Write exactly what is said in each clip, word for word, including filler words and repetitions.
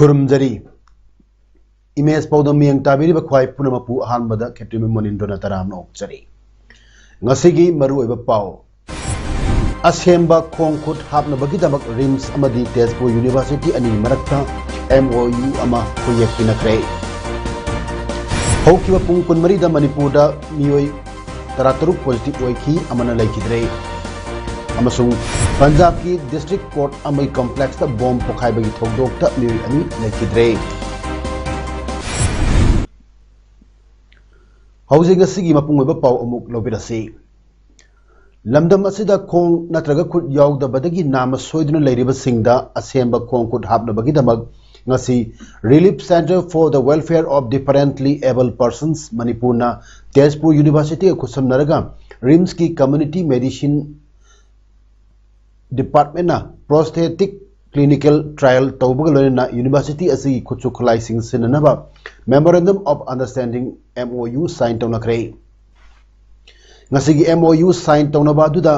ꯈꯨꯔꯨꯝꯖꯔꯤ꯫ Image ꯄꯥꯎꯗꯝ ꯃꯤꯠꯌꯦꯡ ꯇꯥꯕꯤꯔꯤꯕ ꯈ꯭ꯋꯥꯏ ꯄꯨꯝꯅꯃꯛꯄꯨ ꯑꯍꯥꯟꯕꯗ ꯈꯦꯇ꯭ꯔꯤꯃ ꯃꯣꯅꯤꯟꯗ꯭ꯔꯣꯅ ꯇꯔꯥꯝꯅ ꯑꯣꯛꯆꯔꯤ꯫ ꯉꯁꯤꯒꯤ ꯃꯔꯨꯑꯣꯏꯕ ꯄꯥꯎ꯫ ꯑꯁꯦꯝꯕ ꯈꯣꯡ ꯈꯨꯠ ꯍꯥꯞꯅꯕꯒꯤꯗꯃꯛ ꯔꯤꯝꯁ ꯑꯃꯗꯤ ꯇꯦꯖꯄꯨꯔ ꯌꯨꯅꯤꯚꯔꯁꯤꯇꯤ ꯑꯅꯤ ꯃꯔꯛꯇ ꯑꯦꯝ ꯑꯣ ꯌꯨ ꯑꯃ ꯈꯨꯌꯦꯛ ꯄꯤꯅꯈ꯭ꯔꯦ꯫ ꯍꯧꯈꯤꯕ ꯄꯨꯡ ꯀꯨꯟꯃꯔꯤꯗ ꯃꯅꯤꯄꯨꯔꯗ ꯃꯤꯑꯣꯏ ꯇꯔꯥꯇꯔꯨꯛ ꯄꯣꯖꯤꯇꯤꯚ ꯑꯣꯏꯈꯤ, ꯑꯃꯅ ꯂꯩꯈꯤꯗ꯭ꯔꯦ꯫ ꯑꯃꯁꯨꯡ ꯄꯟꯖꯥꯕꯀꯤ ꯗꯤꯁꯇ꯭ꯔꯤꯛ ꯀꯣꯔꯠ ꯑꯃꯒꯤ ꯀꯣꯝꯄ꯭ꯂꯦꯛꯁꯇ ꯕꯣꯝ ꯄꯣꯈꯥꯏꯕꯒꯤ ꯊꯧꯗꯣꯛꯇ ꯃꯤꯑꯣꯏ ꯑꯅꯤ ꯂꯩꯈꯤꯗ꯭ꯔꯦ꯫ ꯍꯧꯖꯤꯛ ꯉꯁꯤꯒꯤ ꯃꯄꯨꯡ ꯑꯣꯏꯕ ꯄꯥꯎ ꯑꯃꯨꯛ ꯂꯧꯕꯤꯔꯁꯤ꯫ ꯂꯝꯗꯝ ꯑꯁꯤꯗ ꯈꯣꯡ ꯅꯠꯇ꯭ꯔꯒ ꯈꯨꯠ ꯌꯥꯎꯗꯕꯗꯒꯤ ꯅꯥꯝꯃ ꯁꯣꯏꯗꯨꯅ ꯂꯩꯔꯤꯕꯁꯤꯡꯗ ꯑꯁꯦꯝꯕ ꯈꯣꯡ ꯈꯨꯠ ꯍꯥꯞꯅꯕꯒꯤꯗꯃꯛ ꯉꯁꯤ Relief Centre for the Welfare of Differently Abled Persons ꯃꯅꯤꯄꯨꯔꯅ ꯇꯦꯖꯄꯨꯔ ꯌꯨꯅꯤꯚꯔꯁꯤꯇꯤꯒ ꯈꯨꯠꯁꯝꯅꯔꯒ ꯔꯤꯝꯁꯀꯤ ꯀꯝꯃ꯭ꯌꯨꯅꯤꯇꯤ ꯃꯦꯗꯤꯁꯤꯟ ꯗꯤꯄꯥꯔꯠꯃꯦꯟꯅ ꯄ꯭ꯔꯣꯁꯊꯦꯇꯤꯛ ꯀ꯭ꯂꯤꯅꯤꯀꯦꯜ ꯇ꯭ꯔꯥꯏꯌꯦꯜ ꯇꯧꯕꯒ ꯂꯣꯏꯅꯅ ꯌꯨꯅꯤꯚꯔꯁꯤꯇꯤ ꯑꯁꯤꯒꯤ ꯈꯨꯠꯁꯨ ꯈꯨꯠꯂꯥꯏꯁꯤꯡ ꯁꯤꯖꯤꯟꯅꯅꯕ Memorandum of Understanding, M O U, sign ꯇꯧꯅꯈ꯭ꯔꯦ꯫ ꯉꯁꯤꯒꯤ M O U ꯁꯥꯏꯟ ꯇꯧꯅꯕ ꯑꯗꯨꯗ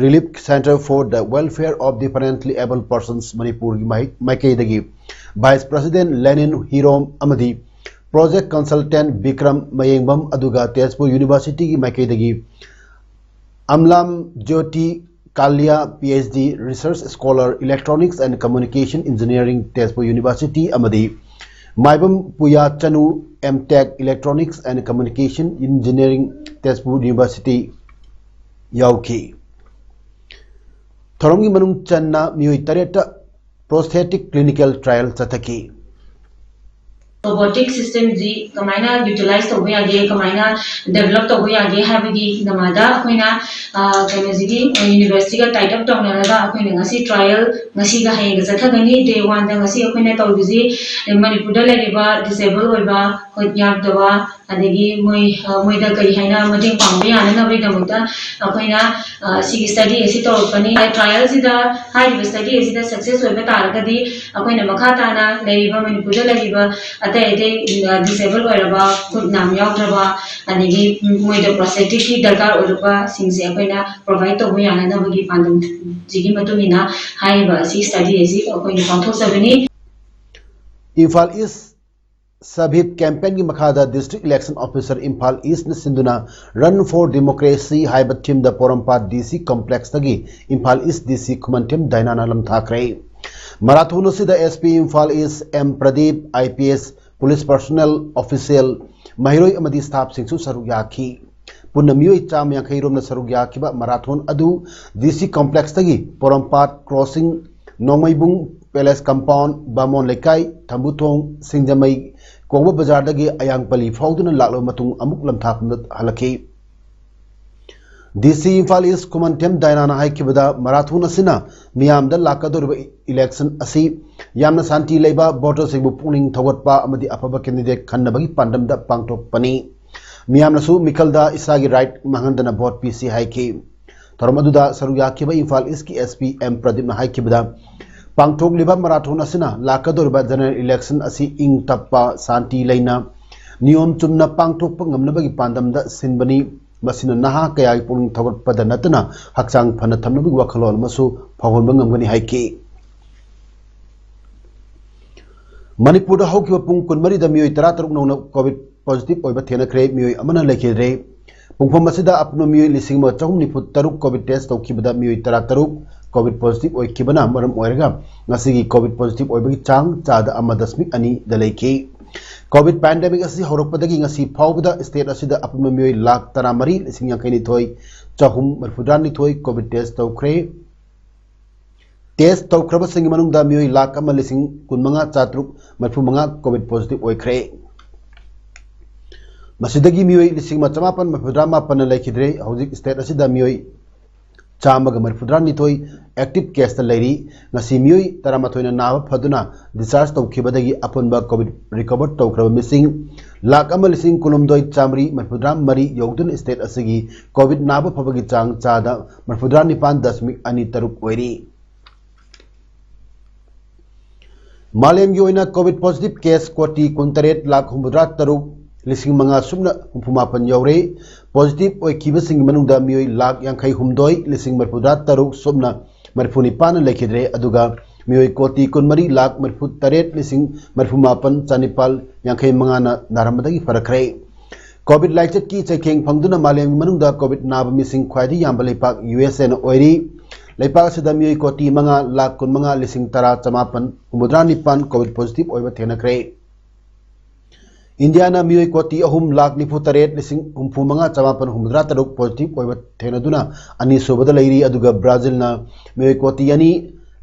Relief Centre for the Welfare of Differently Abled Persons ꯃꯅꯤꯄꯨꯔꯒꯤ ꯃꯥꯏ-, ꯃꯥꯏꯀꯩꯗꯒꯤ ꯚꯥꯏꯁ ꯄ꯭ꯔꯁꯤꯗꯦꯟ ꯂꯦꯅꯤꯟ ꯍꯤꯔꯣꯝ ꯑꯃꯗꯤ ꯄ꯭ꯔꯣꯖꯦꯛ ꯀꯟꯁꯜꯇꯦꯟ ꯕꯤꯀ꯭ꯔꯝ ꯃꯌꯦꯡꯕꯝ, ꯑꯗꯨꯒ ꯇꯦꯖꯄꯨꯔ ꯌꯨꯅꯤꯚꯔꯁꯤꯇꯤꯒꯤ ꯃꯥꯏꯀꯩꯗꯒꯤ Amlan Jyoti Kaliya, P H D, Research Scholar, Electronics and Communication Engineering, Tezpur university, ꯑꯃꯗꯤ ꯃꯥꯏꯕꯝ ꯄꯨꯌꯥ ꯆꯅꯨ, M Tech, Electronics and Communication Engineering, Tezpur university, ꯌꯥꯎꯈꯤ꯫ ꯊꯧꯔꯝꯒꯤ ꯃꯅꯨꯡ ꯆꯟꯅ ꯃꯤꯑꯣꯏ ꯇꯔꯦꯠꯇ ꯄ꯭ꯔꯣꯁꯊꯦꯇꯤꯛ ꯀ꯭ꯂꯤꯅꯤꯀꯦꯜ ꯇ꯭ꯔꯥꯏꯌꯦꯜ ꯆꯠꯊꯈꯤ꯫ ꯔꯣꯕꯣꯇꯤꯛ ꯁꯤꯁꯇꯦꯝꯁꯤ ꯀꯃꯥꯏꯅ ꯌꯨꯇꯤꯂꯥꯏꯁ ꯇꯧꯕ ꯌꯥꯒꯦ, ꯀꯃꯥꯏꯅ ꯗꯦꯕꯂꯞ ꯇꯧꯕ ꯌꯥꯒꯦ ꯍꯥꯏꯕꯒꯤ ꯅꯃꯥꯗ ꯑꯩꯈꯣꯏꯅ ꯀꯩꯅꯣꯁꯤꯒꯤ ꯌꯨꯅꯤꯚꯔꯁꯤꯇꯤꯒ ꯇꯥꯏꯠ ꯑꯞ ꯇꯧꯅꯔꯒ ꯑꯩꯈꯣꯏꯅ ꯉꯁꯤ ꯇ꯭ꯔꯥꯏꯌꯦꯜ, ꯉꯁꯤꯒ ꯍꯌꯦꯡꯒ ꯆꯠꯊꯒꯅꯤ꯫ ꯗꯦ ꯋꯥꯟꯗ ꯉꯁꯤ ꯑꯩꯈꯣꯏꯅ ꯇꯧꯔꯤꯁꯤ ꯃꯅꯤꯄꯨꯔꯗ ꯂꯩꯔꯤꯕ ꯗꯤꯁꯦꯕꯜ ꯑꯣꯏꯕ, ꯈꯨꯠ ꯌꯥꯎꯗꯕ, ꯑꯗꯒꯤ ꯃꯣꯏ ꯃꯣꯏꯗ ꯀꯔꯤ ꯍꯥꯏꯅ ꯃꯇꯦꯡ ꯄꯥꯡꯕ ꯌꯥꯅꯅꯕꯒꯤꯗꯃꯛꯇ ꯑꯩꯈꯣꯏꯅ ꯁꯤꯒꯤ ꯁ꯭ꯇꯗꯤ ꯑꯁꯤ ꯇꯧꯔꯛꯄꯅꯤ꯫ ꯇ꯭ꯔꯥꯏꯌꯦꯜꯁꯤꯗ, ꯍꯥꯏꯔꯤꯕ ꯁ꯭ꯇꯗꯤ ꯑꯁꯤꯗ ꯁꯛꯁꯦꯁ ꯑꯣꯏꯕ ꯇꯥꯔꯒꯗꯤ ꯑꯩꯈꯣꯏꯅ ꯃꯈꯥ ꯇꯥꯅ ꯂꯩꯔꯤꯕ, ꯃꯅꯤꯄꯨꯔꯗ ꯂꯩꯔꯤꯕ ꯑꯇꯩ ꯑꯇꯩ ꯗꯤꯁꯦꯕꯜ ꯑꯣꯏꯔꯕ, ꯈꯨꯠ ꯅꯥꯝ ꯌꯥꯎꯗ꯭ꯔꯕ, ꯑꯗꯒꯤ ꯃꯣꯏꯗ ꯄ꯭ꯔꯣꯁꯊꯦꯇꯤꯛꯀꯤ ꯗꯔꯀꯥꯔ ꯑꯣꯏꯔꯛꯄꯁꯤꯡꯁꯦ ꯑꯩꯈꯣꯏꯅ ꯄ꯭ꯔꯣꯚꯥꯏꯗ ꯇꯧꯕ ꯌꯥꯅꯅꯕꯒꯤ ꯄꯥꯟꯗꯝꯁꯤꯒꯤ ꯃꯇꯨꯡ ꯏꯟꯅ ꯍꯥꯏꯔꯤꯕ ꯑꯁꯤ ꯁ꯭ꯇꯗꯤ ꯑꯁꯤ ꯑꯩꯈꯣꯏꯅ ꯄꯥꯡꯊꯣꯛꯆꯕꯅꯤ꯫ ꯏꯝꯐꯥꯜ ꯏꯁ ꯁꯕ ꯍꯤꯞ ꯀꯦꯝꯄꯦꯟꯒꯤ ꯃꯈꯥꯗ ꯗꯤꯁꯇ꯭ꯔꯤꯛ ꯏꯂꯦꯛꯁꯟ ꯑꯣꯐꯤꯁꯔ ꯏꯝꯐꯥꯜ ꯏꯁꯅ ꯁꯤꯟꯗꯨꯅ Run for Democracy ꯍꯥꯏꯕ ꯊꯤꯝꯗ ꯄꯣꯔꯣꯝꯄꯥꯠ ꯗꯤ ꯁꯤ ꯀꯝꯄ꯭ꯂꯦꯛꯁꯇꯒꯤ ꯏꯝꯐꯥꯜ ꯏꯁ ꯗꯤ ꯁꯤ ꯈꯨꯃꯟꯊꯦꯝ ꯗꯥꯏꯅꯥꯅ ꯂꯝꯊꯥꯈ꯭ꯔꯦ꯫ ꯃꯔꯥꯊꯣꯟ ꯑꯁꯤꯗ S P Imphal east M Pradeep, I P S, police personnel official, ꯃꯍꯩꯔꯣꯏ ꯑꯃꯗꯤ ꯁ꯭ꯇꯥꯐꯁꯤꯡꯁꯨ ꯁꯔꯨꯛ ꯌꯥꯈꯤ꯫ ꯄꯨꯟꯅ ꯃꯤꯑꯣꯏ ꯆꯥꯝꯃ ꯌꯥꯡꯈꯩ ꯔꯣꯝꯅ ꯁꯔꯨꯛ ꯌꯥꯈꯤꯕ ꯃꯔꯥꯊꯣꯟ ꯑꯗꯨ ꯗꯤ ꯁꯤ ꯀꯝꯄ꯭ꯂꯦꯛꯁꯇꯒꯤ ꯄꯣꯔꯣꯝꯄꯥꯠ ꯀ꯭ꯔꯣꯁꯤꯡ, ꯅꯣꯡꯃꯩꯕꯨꯡ ꯄꯦꯂꯦꯁ ꯀꯝꯄꯥꯎꯟ, ꯕꯥꯃꯣꯟ ꯂꯩꯀꯥꯏ, ꯊꯝꯕꯨꯊꯣꯡ, ꯁꯤꯡꯖꯃꯩ, ꯀꯣꯡꯕ ꯕꯖꯥꯔꯗꯒꯤ ꯑꯌꯥꯡꯄꯜꯂꯤ ꯐꯥꯎꯗꯨꯅ ꯂꯥꯛꯂꯕ ꯃꯇꯨꯡ ꯑꯃꯨꯛ ꯂꯝꯊꯥꯐꯝꯗ ꯍꯜꯂꯛꯈꯤ꯫ ꯗꯤ ꯁꯤ ꯏꯝꯐꯥꯜ ꯏꯁ ꯈꯨꯃꯟꯊꯦꯝ ꯗꯥꯏꯅꯥꯅ ꯍꯥꯏꯈꯤꯕꯗ, ꯃꯔꯥꯊꯣꯟ ꯑꯁꯤꯅ ꯃꯤꯌꯥꯝꯗ ꯂꯥꯛꯀꯗꯧꯔꯤꯕ ꯏꯂꯦꯛꯁꯟ ꯑꯁꯤ ꯌꯥꯝꯅ ꯁꯥꯟꯇꯤ ꯂꯩꯕ, ꯚꯣꯇꯔꯁꯤꯡꯕꯨ ꯄꯨꯛꯅꯤꯡ ꯊꯧꯒꯠꯄ ꯑꯃꯗꯤ ꯑꯐꯕ ꯀꯦꯟꯗꯤꯗꯦꯠ ꯈꯟꯅꯕꯒꯤ ꯄꯥꯟꯗꯝꯗ ꯄꯥꯡꯊꯣꯛꯄꯅꯤ꯫ ꯃꯤꯌꯥꯝꯅꯁꯨ ꯃꯤꯈꯜꯗ ꯏꯁꯥꯒꯤ ꯔꯥꯏꯠ ꯃꯥꯡꯍꯟꯗꯅ ꯚꯣꯠ ꯄꯤꯁꯤ ꯍꯥꯏꯈꯤ꯫ ꯊꯧꯔꯝ ꯑꯗꯨꯗ ꯁꯔꯨꯛ ꯌꯥꯈꯤꯕ ꯏꯝꯐꯥꯜ ꯏꯁꯀꯤ ꯑꯦꯁ ꯄꯤ ꯑꯦꯝ ꯄ꯭ꯔꯗꯤꯞꯅ ꯍꯥꯏꯈꯤꯕꯗ, ꯄꯥꯡꯊꯣꯛꯂꯤꯕ ꯃꯔꯥꯊꯣꯟ ꯑꯁꯤꯅ ꯂꯥꯛꯀꯗꯧꯔꯤꯕ ꯖꯦꯅꯔꯦꯜ ꯏꯂꯦꯛꯁꯟ ꯑꯁꯤ ꯏꯪ ꯇꯞꯄ, ꯁꯥꯟꯇꯤ ꯂꯩꯅ, ꯅꯤꯌꯣꯝ ꯆꯨꯝꯅ ꯄꯥꯡꯊꯣꯛꯄ ꯉꯝꯅꯕꯒꯤ ꯄꯥꯟꯗꯝꯗ ꯁꯤꯟꯕꯅꯤ꯫ ꯃꯁꯤꯅ ꯅꯍꯥ ꯀꯌꯥꯒꯤ ꯄꯨꯛꯅꯤꯡ ꯊꯧꯒꯠꯄꯗ ꯅꯠꯇꯅ ꯍꯛꯆꯥꯡ ꯐꯅ ꯊꯝꯅꯕꯒꯤ ꯋꯥꯈꯜꯂꯣꯟ ꯑꯃꯁꯨ ꯐꯥꯎꯍꯟꯕ ꯉꯝꯒꯅꯤ ꯍꯥꯏꯈꯤ꯫ ꯃꯅꯤꯄꯨꯔꯗ ꯍꯧꯈꯤꯕ ꯄꯨꯡ ꯀꯨꯟꯃꯔꯤꯗ ꯃꯤꯑꯣꯏ ꯇꯔꯥꯇꯔꯨꯛ ꯅꯧꯅ ꯀꯣꯚꯤꯗ ꯄꯣꯖꯤꯇꯤꯚ ꯑꯣꯏꯕ ꯊꯦꯡꯅꯈ꯭ꯔꯦ꯫ ꯃꯤꯑꯣꯏ ꯑꯃꯅ ꯂꯩꯈꯤꯗ꯭ꯔꯦ꯫ ꯄꯨꯡꯐꯝ ꯑꯁꯤꯗ ꯑꯄꯨꯟꯕ ꯃꯤꯑꯣꯏ ꯂꯤꯁꯤꯡ ꯑꯃ ꯆꯍꯨꯝ ꯅꯤꯐꯨ ꯇꯔꯨꯛ ꯀꯣꯚꯤꯗ ꯇꯦꯁ ꯇꯧꯈꯤꯕꯗ ꯃꯤꯑꯣꯏ ꯇꯔꯥꯇꯔꯨꯛ ꯀꯣꯚꯤꯗ ꯄꯣꯖꯤꯇꯤꯚ ꯑꯣꯏꯈꯤꯕꯅ ꯃꯔꯝ ꯑꯣꯏꯔꯒ ꯉꯁꯤꯒꯤ ꯀꯣꯚꯤꯗ ꯄꯣꯖꯤꯇꯤꯚ ꯑꯣꯏꯕꯒꯤ ꯆꯥꯡ ꯆꯥꯗ ꯑꯃ ꯗꯁꯃꯤꯛ ꯑꯅꯤꯗ ꯂꯩꯈꯤ꯫ ꯀꯣꯚꯤꯗ ꯄꯦꯟꯗꯦꯃꯤꯛ ꯑꯁꯤ ꯍꯧꯔꯛꯄꯗꯒꯤ ꯉꯁꯤ ꯐꯥꯎꯕꯗ ꯁ꯭ꯇꯦꯠ ꯑꯁꯤꯗ ꯑꯄꯨꯟꯕ ꯃꯤꯑꯣꯏ ꯂꯥꯈ ꯇꯔꯥꯃꯔꯤ ꯂꯤꯁꯤꯡ ꯌꯥꯡꯈꯩꯅꯤꯊꯣꯏ ꯆꯍꯨꯝ ꯃꯔꯤꯐꯨꯇꯔꯥꯅꯤꯊꯣꯏ ꯀꯣꯚꯤꯗ ꯇꯦꯁ ꯇꯧꯈ꯭ꯔꯦ꯫ Test ꯇꯧꯈ꯭ꯔꯕꯁꯤꯡꯒꯤ ꯃꯅꯨꯡꯗ ꯃꯤꯑꯣꯏ ꯂꯥꯈ ꯑꯃ ꯂꯤꯁꯤꯡ ꯀꯨꯟꯃꯉꯥ ꯆꯥꯇ꯭ꯔꯨꯛ ꯃꯔꯤꯐꯨ ꯃꯉꯥ COVID positive ꯑꯣꯏꯈ꯭ꯔꯦ꯫ ꯃꯁꯤꯗꯒꯤ ꯃꯤꯑꯣꯏ ꯂꯤꯁꯤꯡ ꯑꯃ ꯆꯃꯥꯄꯟ ꯃꯔꯤꯐꯨꯇꯔꯥ ꯃꯥꯄꯟꯅ ꯂꯩꯈꯤꯗ꯭ꯔꯦ꯫ ꯍꯧꯖꯤꯛ state ꯑꯁꯤꯗ ꯃꯤꯑꯣꯏ ꯆꯥꯝꯃꯒ ꯃꯔꯤꯐꯨꯇꯔꯥꯅꯤꯊꯣꯏ active caseꯇ ꯂꯩꯔꯤ꯫ ꯉꯁꯤ ꯃꯤꯑꯣꯏ ꯇꯔꯥꯃꯥꯊꯣꯏꯅ ꯅꯥꯕ ꯐꯗꯨꯅ discharge ꯇꯧꯈꯤꯕꯗꯒꯤ ꯑꯄꯨꯟꯕ COVID recover ꯇꯧꯈ꯭ꯔꯕ ꯃꯤꯁꯤꯡ ꯂꯥꯈ ꯑꯃ ꯂꯤꯁꯤꯡ ꯀꯨꯟꯍꯨꯝꯗꯣꯏ ꯆꯥꯃꯔꯤ ꯃꯔꯤꯐꯨꯇꯔꯥ ꯃꯔꯤ ꯌꯧꯗꯨꯅ state ꯑꯁꯤꯒꯤ COVID ꯅꯥꯕ ꯐꯕꯒꯤ ꯆꯥꯡ ꯆꯥꯗ ꯃꯔꯤꯐꯨꯇꯔꯥ ꯅꯤꯄꯥꯟ ꯗꯁꯃꯤꯛ ꯑꯅꯤ ꯇꯔꯨꯛ ꯑꯣꯏꯔꯤ꯫ ꯃꯥꯂꯦꯝꯒꯤ ꯑꯣꯏꯅ COVID positive case ꯀꯣꯇꯤ ꯀꯨꯟꯇꯔꯦꯠ ꯂꯥꯈ ꯍꯨꯝꯐꯨꯇꯔꯥ ꯇꯔꯨꯛ ꯂꯤꯁꯤꯡ ꯃꯉꯥ ꯁꯨꯞꯅ ꯍꯨꯝꯐꯨ ꯃꯥꯄꯟ ꯌꯧꯔꯦ꯫ Positive ꯑꯣꯏꯈꯤꯕꯁꯤꯡꯒꯤ ꯃꯅꯨꯡꯗ ꯃꯤꯑꯣꯏ ꯂꯥꯈ ꯌꯥꯡꯈꯩ ꯍꯨꯝꯗꯣꯏ ꯂꯤꯁꯤꯡ ꯃꯔꯤꯐꯨꯇꯔꯥ ꯇꯔꯨꯛ ꯁꯨꯞꯅ ꯃꯔꯤꯐꯨ ꯅꯤꯄꯥꯟꯅ ꯂꯩꯈꯤꯗ꯭ꯔꯦ, ꯑꯗꯨꯒ ꯃꯤꯑꯣꯏ ꯀꯣꯇꯤ ꯀꯨꯟꯃꯔꯤ ꯂꯥꯈ ꯃꯔꯤꯐꯨ ꯇꯔꯦꯠ ꯂꯤꯁꯤꯡ ꯃꯔꯤꯐꯨ ꯃꯥꯄꯟ ꯆꯥꯅꯤꯄꯥꯜ ꯌꯥꯡꯈꯩ ꯃꯉꯥꯅ ꯅꯥꯔꯝꯕꯗꯒꯤ ꯐꯔꯛꯈ꯭ꯔꯦ꯫ COVID ꯂꯥꯏꯆꯠꯀꯤ ꯆꯩꯊꯦꯡ ꯐꯪꯗꯨꯅ ꯃꯥꯂꯦꯝꯒꯤ ꯃꯅꯨꯡꯗ COVID ꯅꯥꯕ ꯃꯤꯁꯤꯡ ꯈ꯭ꯋꯥꯏꯗꯒꯤ ꯌꯥꯝꯕ ꯂꯩꯄꯥꯛ USAꯅ ꯑꯣꯏꯔꯤ꯫ ꯂꯩꯄꯥꯛ ꯑꯁꯤꯗ ꯃꯤꯑꯣꯏ ꯀꯣꯇꯤ ꯃꯉꯥ ꯂꯥꯈ ꯀꯨꯟꯃꯉꯥ ꯂꯤꯁꯤꯡ ꯇꯔꯥ ꯆꯃꯥꯄꯟ ꯍꯨꯝꯐꯨꯇꯔꯥ ꯅꯤꯄꯥꯟ COVID positive ꯑꯣꯏꯕ ꯊꯦꯡꯅꯈ꯭ꯔꯦ꯫ ꯏꯟꯗꯤꯌꯥꯅ ꯃꯤꯑꯣꯏ ꯀꯣꯇꯤ ꯑꯍꯨꯝ ꯂꯥꯈ ꯅꯤꯐꯨ ꯇꯔꯦꯠ ꯂꯤꯁꯤꯡ ꯍꯨꯝꯐꯨ ꯃꯉꯥ ꯆꯃꯥꯄꯟ ꯍꯨꯝꯐꯨꯇꯔꯥ ꯇꯔꯨꯛ positive ꯑꯣꯏꯕ ꯊꯦꯡꯅꯗꯨꯅ ꯑꯅꯤꯁꯨꯕꯗ ꯂꯩꯔꯤ, ꯑꯗꯨꯒ ꯕ꯭ꯔꯥꯖꯤꯜꯅ ꯃꯤꯑꯣꯏ ꯀꯣꯇꯤ ꯑꯅꯤ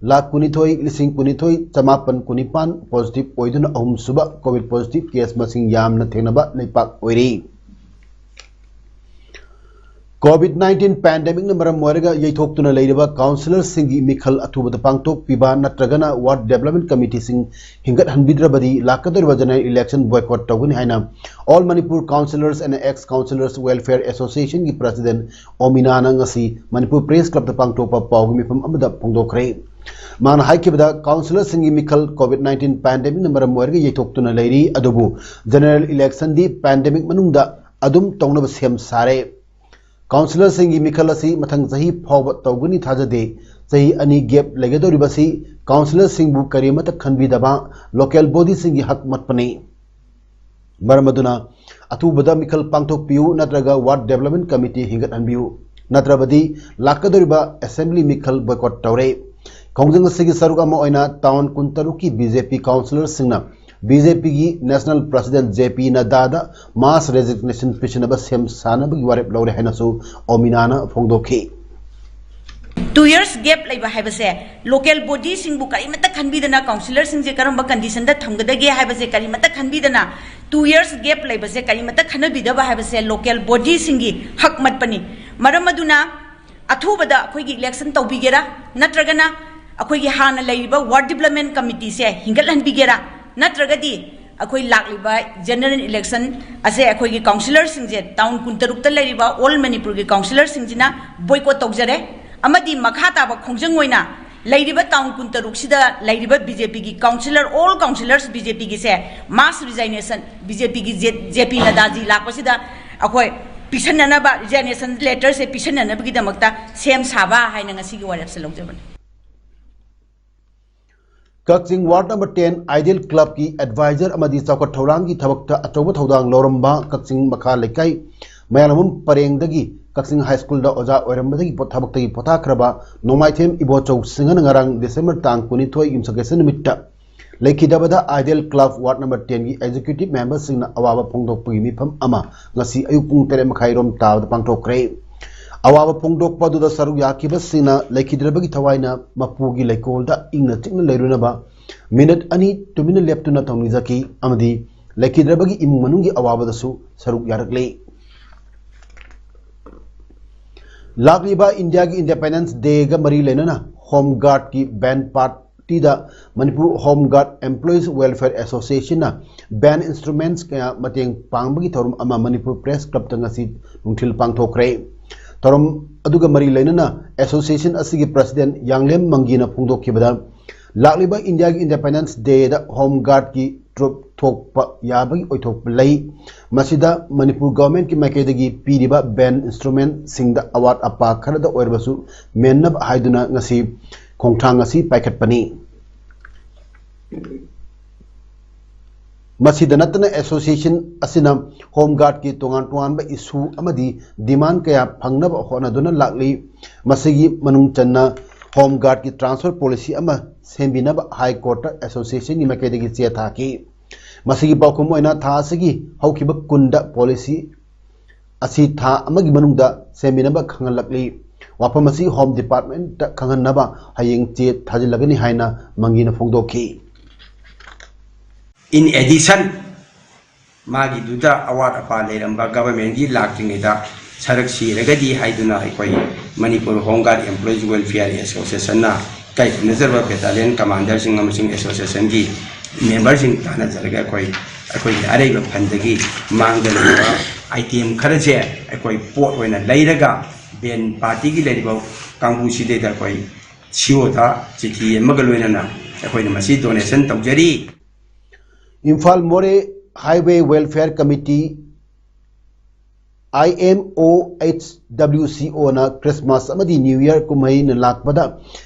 ꯂꯥꯈ ꯀꯨꯟꯅꯤꯊꯣꯏ ꯂꯤꯁꯤꯡ ꯀꯨꯟꯅꯤꯊꯣꯏ ꯆꯃꯥꯄꯟ ꯀꯨꯟꯅꯤꯄꯥꯟ positive ꯑꯣꯏꯗꯨꯅ ꯑꯍꯨꯝꯁꯨꯕ COVID positive case ꯃꯁꯤꯡ ꯌꯥꯝꯅ ꯊꯦꯡꯅꯕ ꯂꯩꯄꯥꯛ ꯑꯣꯏꯔꯤ꯫ COVID nineteen pandemicꯅ ꯃꯔꯝ ꯑꯣꯏꯔꯒ ꯌꯩꯊꯣꯛꯇꯨꯅ ꯂꯩꯔꯤꯕ councillorꯁꯤꯡꯒꯤ ꯃꯤꯈꯜ ꯑꯊꯨꯕꯗ ꯄꯥꯡꯊꯣꯛꯄꯤꯕ ꯅꯠꯇ꯭ꯔꯒꯅ ward development committeeꯁꯤꯡ ꯍꯤꯡꯒꯠꯍꯟꯕꯤꯗ꯭ꯔꯕꯗꯤ ꯂꯥꯛꯀꯗꯧꯔꯤꯕ general election boycott ꯇꯧꯒꯅꯤ ꯍꯥꯏꯅ All Manipur Councillors and Ex Councillors Welfare Associationꯒꯤ president ꯑꯣꯃꯤꯅꯥꯅ ꯉꯁꯤ Manipur Press Clubꯇ ꯄꯥꯡꯊꯣꯛꯄ ꯄꯥꯎꯒꯤ ꯃꯤꯐꯝ ꯑꯃꯗ ꯐꯣꯡꯗꯣꯛꯈ꯭ꯔꯦ꯫ ꯃꯥꯅ ꯍꯥꯏꯈꯤꯕꯗ, councillorꯁꯤꯡꯒꯤ ꯃꯤꯈꯜ COVID nineteen pandemicꯅ ꯃꯔꯝ ꯑꯣꯏꯔꯒ ꯌꯩꯊꯣꯛꯇꯨꯅ ꯂꯩꯔꯤ, ꯑꯗꯨꯕꯨ general electionꯗꯤ pandemic ꯃꯅꯨꯡꯗ ꯑꯗꯨꯝ ꯇꯧꯅꯕ ꯁꯦꯝ ꯁꯥꯔꯦ꯫ Councillorꯁꯤꯡꯒꯤ ꯃꯤꯈꯜ ꯑꯁꯤ ꯃꯊꯪ ꯆꯍꯤ ꯐꯥꯎꯕ ꯇꯧꯒꯅꯤ ꯊꯥꯖꯗꯦ꯫ ꯆꯍꯤ ꯑꯅꯤ gap ꯂꯩꯒꯗꯧꯔꯤꯕꯁꯤ councillorꯁꯤꯡꯕꯨ ꯀꯔꯤꯃꯠꯇ ꯈꯟꯕꯤꯗꯕ local bodyꯁꯤꯡꯒꯤ ꯍꯛ ꯃꯠꯄꯅꯤ꯫ ꯃꯔꯝ ꯑꯗꯨꯅ ꯑꯊꯨꯕꯗ ꯃꯤꯈꯜ ꯄꯥꯡꯊꯣꯛꯄꯤꯌꯨ ꯅꯠꯇ꯭ꯔꯒ ward development committee ꯍꯤꯡꯒꯠꯍꯟꯕꯤꯌꯨ, ꯅꯠꯇ꯭ꯔꯕꯗꯤ ꯂꯥꯛꯀꯗꯧꯔꯤꯕ assembly ꯃꯤꯈꯜ boycott ꯇꯧꯔꯦ꯫ ꯈꯣꯡꯖꯪ ꯑꯁꯤꯒꯤ ꯁꯔꯨꯛ ꯑꯃ ꯑꯣꯏꯅ town ꯀꯨꯟꯇꯔꯨꯛꯀꯤ BJP councillorꯁꯤꯡꯅ BJPꯒꯤ national president JP ꯅꯗ꯭ꯗꯥꯗ mass resignation ꯄꯤꯁꯤꯟꯅꯕ ꯁꯦꯝ ꯁꯥꯅꯕꯒꯤ ꯋꯥꯔꯦꯞ ꯂꯧꯔꯦ ꯍꯥꯏꯅꯁꯨ ꯑꯣꯃꯤꯅꯥꯅ ꯐꯣꯡꯗꯣꯛꯈꯤ꯫ Two years gap ꯂꯩꯕ ꯍꯥꯏꯕꯁꯦ, ꯂꯣꯀꯦꯜ ꯕꯣꯗꯤꯁꯤꯡꯕꯨ ꯀꯔꯤꯃꯠꯇ ꯈꯟꯕꯤꯗꯅ, ꯀꯥꯎꯟꯁꯤꯂꯔꯁꯤꯡꯁꯦ ꯀꯔꯝꯕ ꯀꯟꯗꯤꯁꯟꯗ ꯊꯝꯒꯗꯒꯦ ꯍꯥꯏꯕꯁꯦ ꯀꯔꯤꯃꯠꯇ ꯈꯟꯕꯤꯗꯅ, ꯇꯨ ꯌꯔꯁ ꯒꯦꯞ ꯂꯩꯕꯁꯦ ꯀꯔꯤꯃꯠꯇ ꯈꯟꯅꯕꯤꯗꯕ ꯍꯥꯏꯕꯁꯦ ꯂꯣꯀꯦꯜ ꯕꯣꯗꯤꯁꯤꯡꯒꯤ ꯍꯛ ꯃꯠꯄꯅꯤ꯫ ꯃꯔꯝ ꯑꯗꯨꯅ ꯑꯊꯨꯕꯗ ꯑꯩꯈꯣꯏꯒꯤ ꯏꯂꯦꯛꯁꯟ ꯇꯧꯕꯤꯒꯦꯔꯥ, ꯅꯠꯇ꯭ꯔꯒꯅ ꯑꯩꯈꯣꯏꯒꯤ ꯍꯥꯟꯅ ꯂꯩꯔꯤꯕ ꯋꯥꯔꯗ ꯗꯤꯕ꯭ꯂꯞꯃꯦꯟ ꯀꯃꯤꯇꯤꯁꯦ ꯍꯤꯡꯒꯠꯍꯟꯕꯤꯒꯦꯔꯥ, ꯅꯠꯇ꯭ꯔꯒꯗꯤ ꯑꯩꯈꯣꯏ ꯂꯥꯛꯂꯤꯕ ꯖꯦꯅꯔꯦꯜ ꯏꯂꯦꯛꯁꯟ ꯑꯁꯦ ꯑꯩꯈꯣꯏꯒꯤ ꯀꯥꯎꯟꯁꯤꯂꯔꯁꯤꯡꯁꯦ, ꯇꯥꯎꯟ ꯀꯨꯟꯇꯔꯨꯛꯇ ꯂꯩꯔꯤꯕ ꯑꯣꯜ ꯃꯅꯤꯄꯨꯔꯒꯤ ꯀꯥꯎꯟꯁꯤꯂꯔꯁꯤꯡꯁꯤꯅ ꯕꯣꯏꯀꯣꯠ ꯇꯧꯖꯔꯦ꯫ ꯑꯃꯗꯤ ꯃꯈꯥ ꯇꯥꯕ ꯈꯣꯡꯖꯪ ꯑꯣꯏꯅ ꯂꯩꯔꯤꯕ ꯇꯥꯎꯟ ꯀꯨꯟꯇꯔꯨꯛꯁꯤꯗ ꯂꯩꯔꯤꯕ ꯕꯤ ꯖꯦ ꯄꯤꯒꯤ ꯀꯥꯎꯟꯁꯤꯂꯔ, ꯑꯣꯜ ꯀꯥꯎꯟꯁꯤꯂꯔꯁ ꯕꯤ ꯖꯦ ꯄꯤꯒꯤꯁꯦ ꯃꯥꯁ ꯔꯤꯖꯥꯏꯅꯦꯁꯟ, ꯕꯤ ꯖꯦ ꯄꯤꯒꯤ ꯖꯦ ꯄꯤ ꯅꯗꯥꯖꯤ ꯂꯥꯛꯄꯁꯤꯗ ꯑꯩꯈꯣꯏ ꯄꯤꯁꯟꯅꯅꯕ, ꯔꯤꯖꯥꯏꯅꯦꯁꯟ ꯂꯦꯇꯔꯁꯦ ꯄꯤꯁꯟꯅꯅꯕꯒꯤꯗꯃꯛꯇ ꯁꯦꯝ ꯁꯥꯕ ꯍꯥꯏꯅ ꯉꯁꯤꯒꯤ ꯋꯥꯔꯦꯞꯁꯦ ꯂꯧꯖꯕꯅꯤ꯫ ꯀꯛꯆꯤꯡ ꯋꯥꯔꯗ ꯅꯝꯕꯔ ꯇꯦꯟ ꯑꯥꯏꯗꯤꯌꯦꯜ ꯀ꯭ꯂꯕꯀꯤ ꯑꯦꯗꯚꯥꯏꯖꯔ ꯑꯃꯗꯤ ꯆꯥꯎꯈꯠ ꯊꯧꯔꯥꯡꯒꯤ ꯊꯕꯛꯇ ꯑꯆꯧꯕ ꯊꯧꯗꯥꯡ ꯂꯧꯔꯝꯕ ꯀꯛꯆꯤꯡ ꯃꯈꯥ ꯂꯩꯀꯥꯏ ꯃꯌꯥꯝꯕꯝ ꯄꯔꯦꯡꯗꯒꯤ ꯀꯛꯆꯤꯡ ꯍꯥꯏ ꯁ꯭ꯀꯨꯜꯗ ꯑꯣꯖꯥ ꯑꯣꯏꯔꯝꯕꯗꯒꯤ ꯄꯣꯠ-, ꯊꯕꯛꯇꯒꯤ ꯄꯣꯊꯥꯈ꯭ꯔꯕ ꯅꯣꯡꯃꯥꯏꯊꯦꯝ ꯏꯕꯣꯆꯧ ꯁꯤꯡꯍꯅ ꯉꯔꯥꯡ ꯗꯤꯁꯦꯝꯕꯔ ꯇꯥꯡ ꯀꯨꯟꯅꯤꯊꯣꯏ ꯌꯨꯝꯁꯥꯀꯩꯁꯥ ꯅꯨꯃꯤꯠꯇ ꯂꯩꯈꯤꯗꯕꯗ ꯑꯥꯏꯗꯤꯌꯦꯜ ꯀ꯭ꯂꯕ ꯋꯥꯔꯗ ꯅꯝꯕꯔ ꯇꯦꯟꯒꯤ ꯑꯦꯛꯖꯤꯀ꯭ꯌꯨꯇꯤꯚ ꯃꯦꯝꯕꯔꯁꯤꯡꯅ ꯑꯋꯥꯕ ꯐꯣꯡꯗꯣꯛꯄꯒꯤ ꯃꯤꯐꯝ ꯑꯃ ꯉꯁꯤ ꯑꯌꯨꯛ ꯄꯨꯡ ꯇꯔꯦꯠ ꯃꯈꯥꯏꯔꯣꯝ ꯇꯥꯕꯗ ꯄꯥꯡꯊꯣꯛꯈ꯭ꯔꯦ꯫ ꯑꯋꯥꯕ ꯐꯣꯡꯗꯣꯛꯄ ꯑꯗꯨꯗ ꯁꯔꯨꯛ ꯌꯥꯈꯤꯕꯁꯤꯡꯅ ꯂꯩꯈꯤꯗ꯭ꯔꯕꯒꯤ ꯊꯋꯥꯏꯅ ꯃꯄꯨꯒꯤ ꯂꯩꯀꯣꯜꯗ ꯏꯪꯅ ꯆꯤꯛꯅ ꯂꯩꯔꯨꯅꯕ ꯃꯤꯅꯠ ꯑꯅꯤ ꯇꯨꯃꯤꯟꯅ ꯂꯦꯞꯇꯨꯅ ꯊꯧꯅꯤꯖꯈꯤ ꯑꯃꯗꯤ ꯂꯩꯈꯤꯗ꯭ꯔꯕꯒꯤ ꯏꯃꯨꯡ ꯃꯅꯨꯡꯒꯤ ꯑꯋꯥꯕꯗꯁꯨ ꯁꯔꯨꯛ ꯌꯥꯔꯛꯂꯤ꯫ ꯂꯥꯛꯂꯤꯕ ꯏꯟꯗꯤꯌꯥꯒꯤ ꯏꯟꯗꯤꯄꯦꯟꯗꯦꯟꯁ ꯗꯦꯒ ꯃꯔꯤ ꯂꯩꯅꯅ ꯍꯣꯝ ꯒꯥꯔꯗꯀꯤ ꯕꯦꯟ ꯄꯥꯔꯇꯤꯗ ꯃꯅꯤꯄꯨꯔ ꯍꯣꯝ ꯒꯥꯔꯗ ꯑꯦꯝꯄ꯭ꯂꯣꯌꯤꯁ ꯋꯦꯜꯐꯤꯌꯔ ꯑꯦꯁꯣꯁꯤꯌꯦꯁꯟꯅ ꯕꯦꯟ ꯏꯟꯁꯇ꯭ꯔꯨꯃꯦꯟꯠꯁ ꯀꯌꯥ ꯃꯇꯦꯡ ꯄꯥꯡꯕꯒꯤ ꯊꯧꯔꯝ ꯑꯃ ꯃꯅꯤꯄꯨꯔ ꯄ꯭ꯔꯦꯁ ꯀ꯭ꯂꯕꯇ ꯉꯁꯤ ꯅꯨꯡꯊꯤꯜ ꯄꯥꯡꯊꯣꯛꯈ꯭ꯔꯦ꯫ ꯊꯧꯔꯝ ꯑꯗꯨꯒ ꯃꯔꯤ ꯂꯩꯅꯅ ꯑꯦꯁꯣꯁꯤꯌꯦꯁꯟ ꯑꯁꯤꯒꯤ ꯄ꯭ꯔꯁꯤꯗꯦꯟꯠ ꯌꯥꯡꯂꯦꯝ ꯃꯪꯒꯤꯅ ꯐꯣꯡꯗꯣꯛꯈꯤꯕꯗ, ꯂꯥꯛꯂꯤꯕ ꯏꯟꯗꯤꯌꯥꯒꯤ ꯏꯟꯗꯤꯄꯦꯟꯗꯦꯟꯁ ꯗꯦꯗ ꯍꯣꯝ ꯒꯥꯔꯗꯀꯤ ꯇ꯭ꯔꯨꯞ ꯊꯣꯛꯄ ꯌꯥꯕꯒꯤ ꯑꯣꯏꯊꯣꯛꯄ ꯂꯩ꯫ ꯃꯁꯤꯗ ꯃꯅꯤꯄꯨꯔ ꯒꯚꯔꯟꯃꯦꯟꯠꯀꯤ ꯃꯥꯏꯀꯩꯗꯒꯤ ꯄꯤꯔꯤꯕ ꯕꯦꯟ ꯏꯟꯁꯇ꯭ꯔꯨꯃꯦꯟꯠꯁꯤꯡꯗ ꯑꯋꯥꯠ ꯑꯄꯥ ꯈꯔꯗ ꯑꯣꯏꯔꯕꯁꯨ ꯃꯦꯟꯅꯕ ꯍꯥꯏꯗꯨꯅ ꯉꯁꯤ ꯈꯣꯡꯊꯥꯡ ꯑꯁꯤ ꯄꯥꯏꯈꯠꯄꯅꯤ꯫ ꯃꯁꯤꯗ ꯅꯠꯇꯅ ꯑꯦꯁꯣꯁꯤꯌꯦꯁꯟ ꯑꯁꯤꯅ ꯍꯣꯝ ꯒꯥꯔꯗꯀꯤ ꯇꯣꯉꯥꯟ ꯇꯣꯉꯥꯟꯕ ꯏꯁꯨ ꯑꯃꯗꯤ ꯗꯤꯃꯥꯟ ꯀꯌꯥ ꯐꯪꯅꯕ ꯍꯣꯠꯅꯗꯨꯅ ꯂꯥꯛꯂꯤ꯫ ꯃꯁꯤꯒꯤ ꯃꯅꯨꯡ ꯆꯟꯅ ꯍꯣꯝ ꯒꯥꯔꯗꯀꯤ ꯇ꯭ꯔꯥꯟꯁꯐꯔ ꯄꯣꯂꯤꯁꯤ ꯑꯃ ꯁꯦꯝꯕꯤꯅꯕ ꯍꯥꯏ ꯀꯣꯔꯠꯇ ꯑꯦꯁꯣꯁꯤꯌꯦꯁꯟꯒꯤ ꯃꯥꯏꯀꯩꯗꯒꯤ ꯆꯦ ꯊꯥꯈꯤ꯫ ꯃꯁꯤꯒꯤ ꯄꯥꯎꯈꯨꯝ ꯑꯣꯏꯅ ꯊꯥ ꯑꯁꯤꯒꯤ ꯍꯧꯈꯤꯕ ꯀꯨꯟꯗ ꯄꯣꯂꯤꯁꯤ ꯑꯁꯤ ꯊꯥ ꯑꯃꯒꯤ ꯃꯅꯨꯡꯗ ꯁꯦꯝꯕꯤꯅꯕ ꯈꯪꯍꯜꯂꯛꯂꯤ꯫ ꯋꯥꯐꯝ ꯑꯁꯤ Home Department ꯇ ꯈꯪꯍꯟꯅꯕ ꯍꯌꯦꯡ ꯆꯦ ꯊꯥꯖꯤꯜꯂꯒꯅꯤ ꯍꯥꯏꯅ ꯃꯪꯒꯤꯅ ꯐꯣꯡꯗꯣꯛꯈꯤ꯫ In addition, ꯃꯥꯒꯤꯗꯨꯗ ꯑꯋꯥꯠ ꯑꯄꯥ ꯂꯩꯔꯝꯕ, government ꯀꯤ ꯂꯥꯛꯇ꯭ꯔꯤꯉꯩꯗ ꯁꯔꯛ ꯁꯤꯔꯒꯗꯤ ꯍꯥꯏꯗꯨꯅ ꯑꯩꯈꯣꯏ Manipur Home Guard Employees Welfare Association ꯅ ꯏꯀꯥꯏ ꯈꯨꯝꯅꯖꯔꯕ battalion commander ꯁꯤꯡ ꯑꯃꯁꯨꯡ association ꯒꯤ member ꯁꯤꯡ ꯇꯥꯟꯅꯖꯔꯒ ꯑꯩꯈꯣꯏ, ꯑꯩꯈꯣꯏꯒꯤ ꯑꯔꯩꯕ fund ꯗꯒꯤ ꯃꯥꯡꯗ ꯂꯩꯔꯤꯕ item ꯈꯔꯁꯦ ꯑꯩꯈꯣꯏ ꯄꯣꯠ ꯑꯣꯏꯅ ꯂꯩꯔꯒ band party ꯒꯤ ꯂꯩꯔꯤꯕ ꯀꯥꯡꯕꯨꯁꯤꯗꯩꯗ ꯑꯩꯈꯣꯏ C O ꯗ ꯆꯤꯊꯤ ꯑꯃꯒ ꯂꯣꯏꯅꯅ ꯑꯩꯈꯣꯏꯅ ꯃꯁꯤ donation ꯇꯧꯖꯔꯤ꯫ ꯏꯝꯐꯥꯜ ꯃꯣꯔꯦ Highway Welfare Committee, I M O H W C O ꯅ Christmas ꯑꯃꯗꯤ New Year ꯀꯨꯝꯍꯩꯅ ꯂꯥꯛꯄꯗ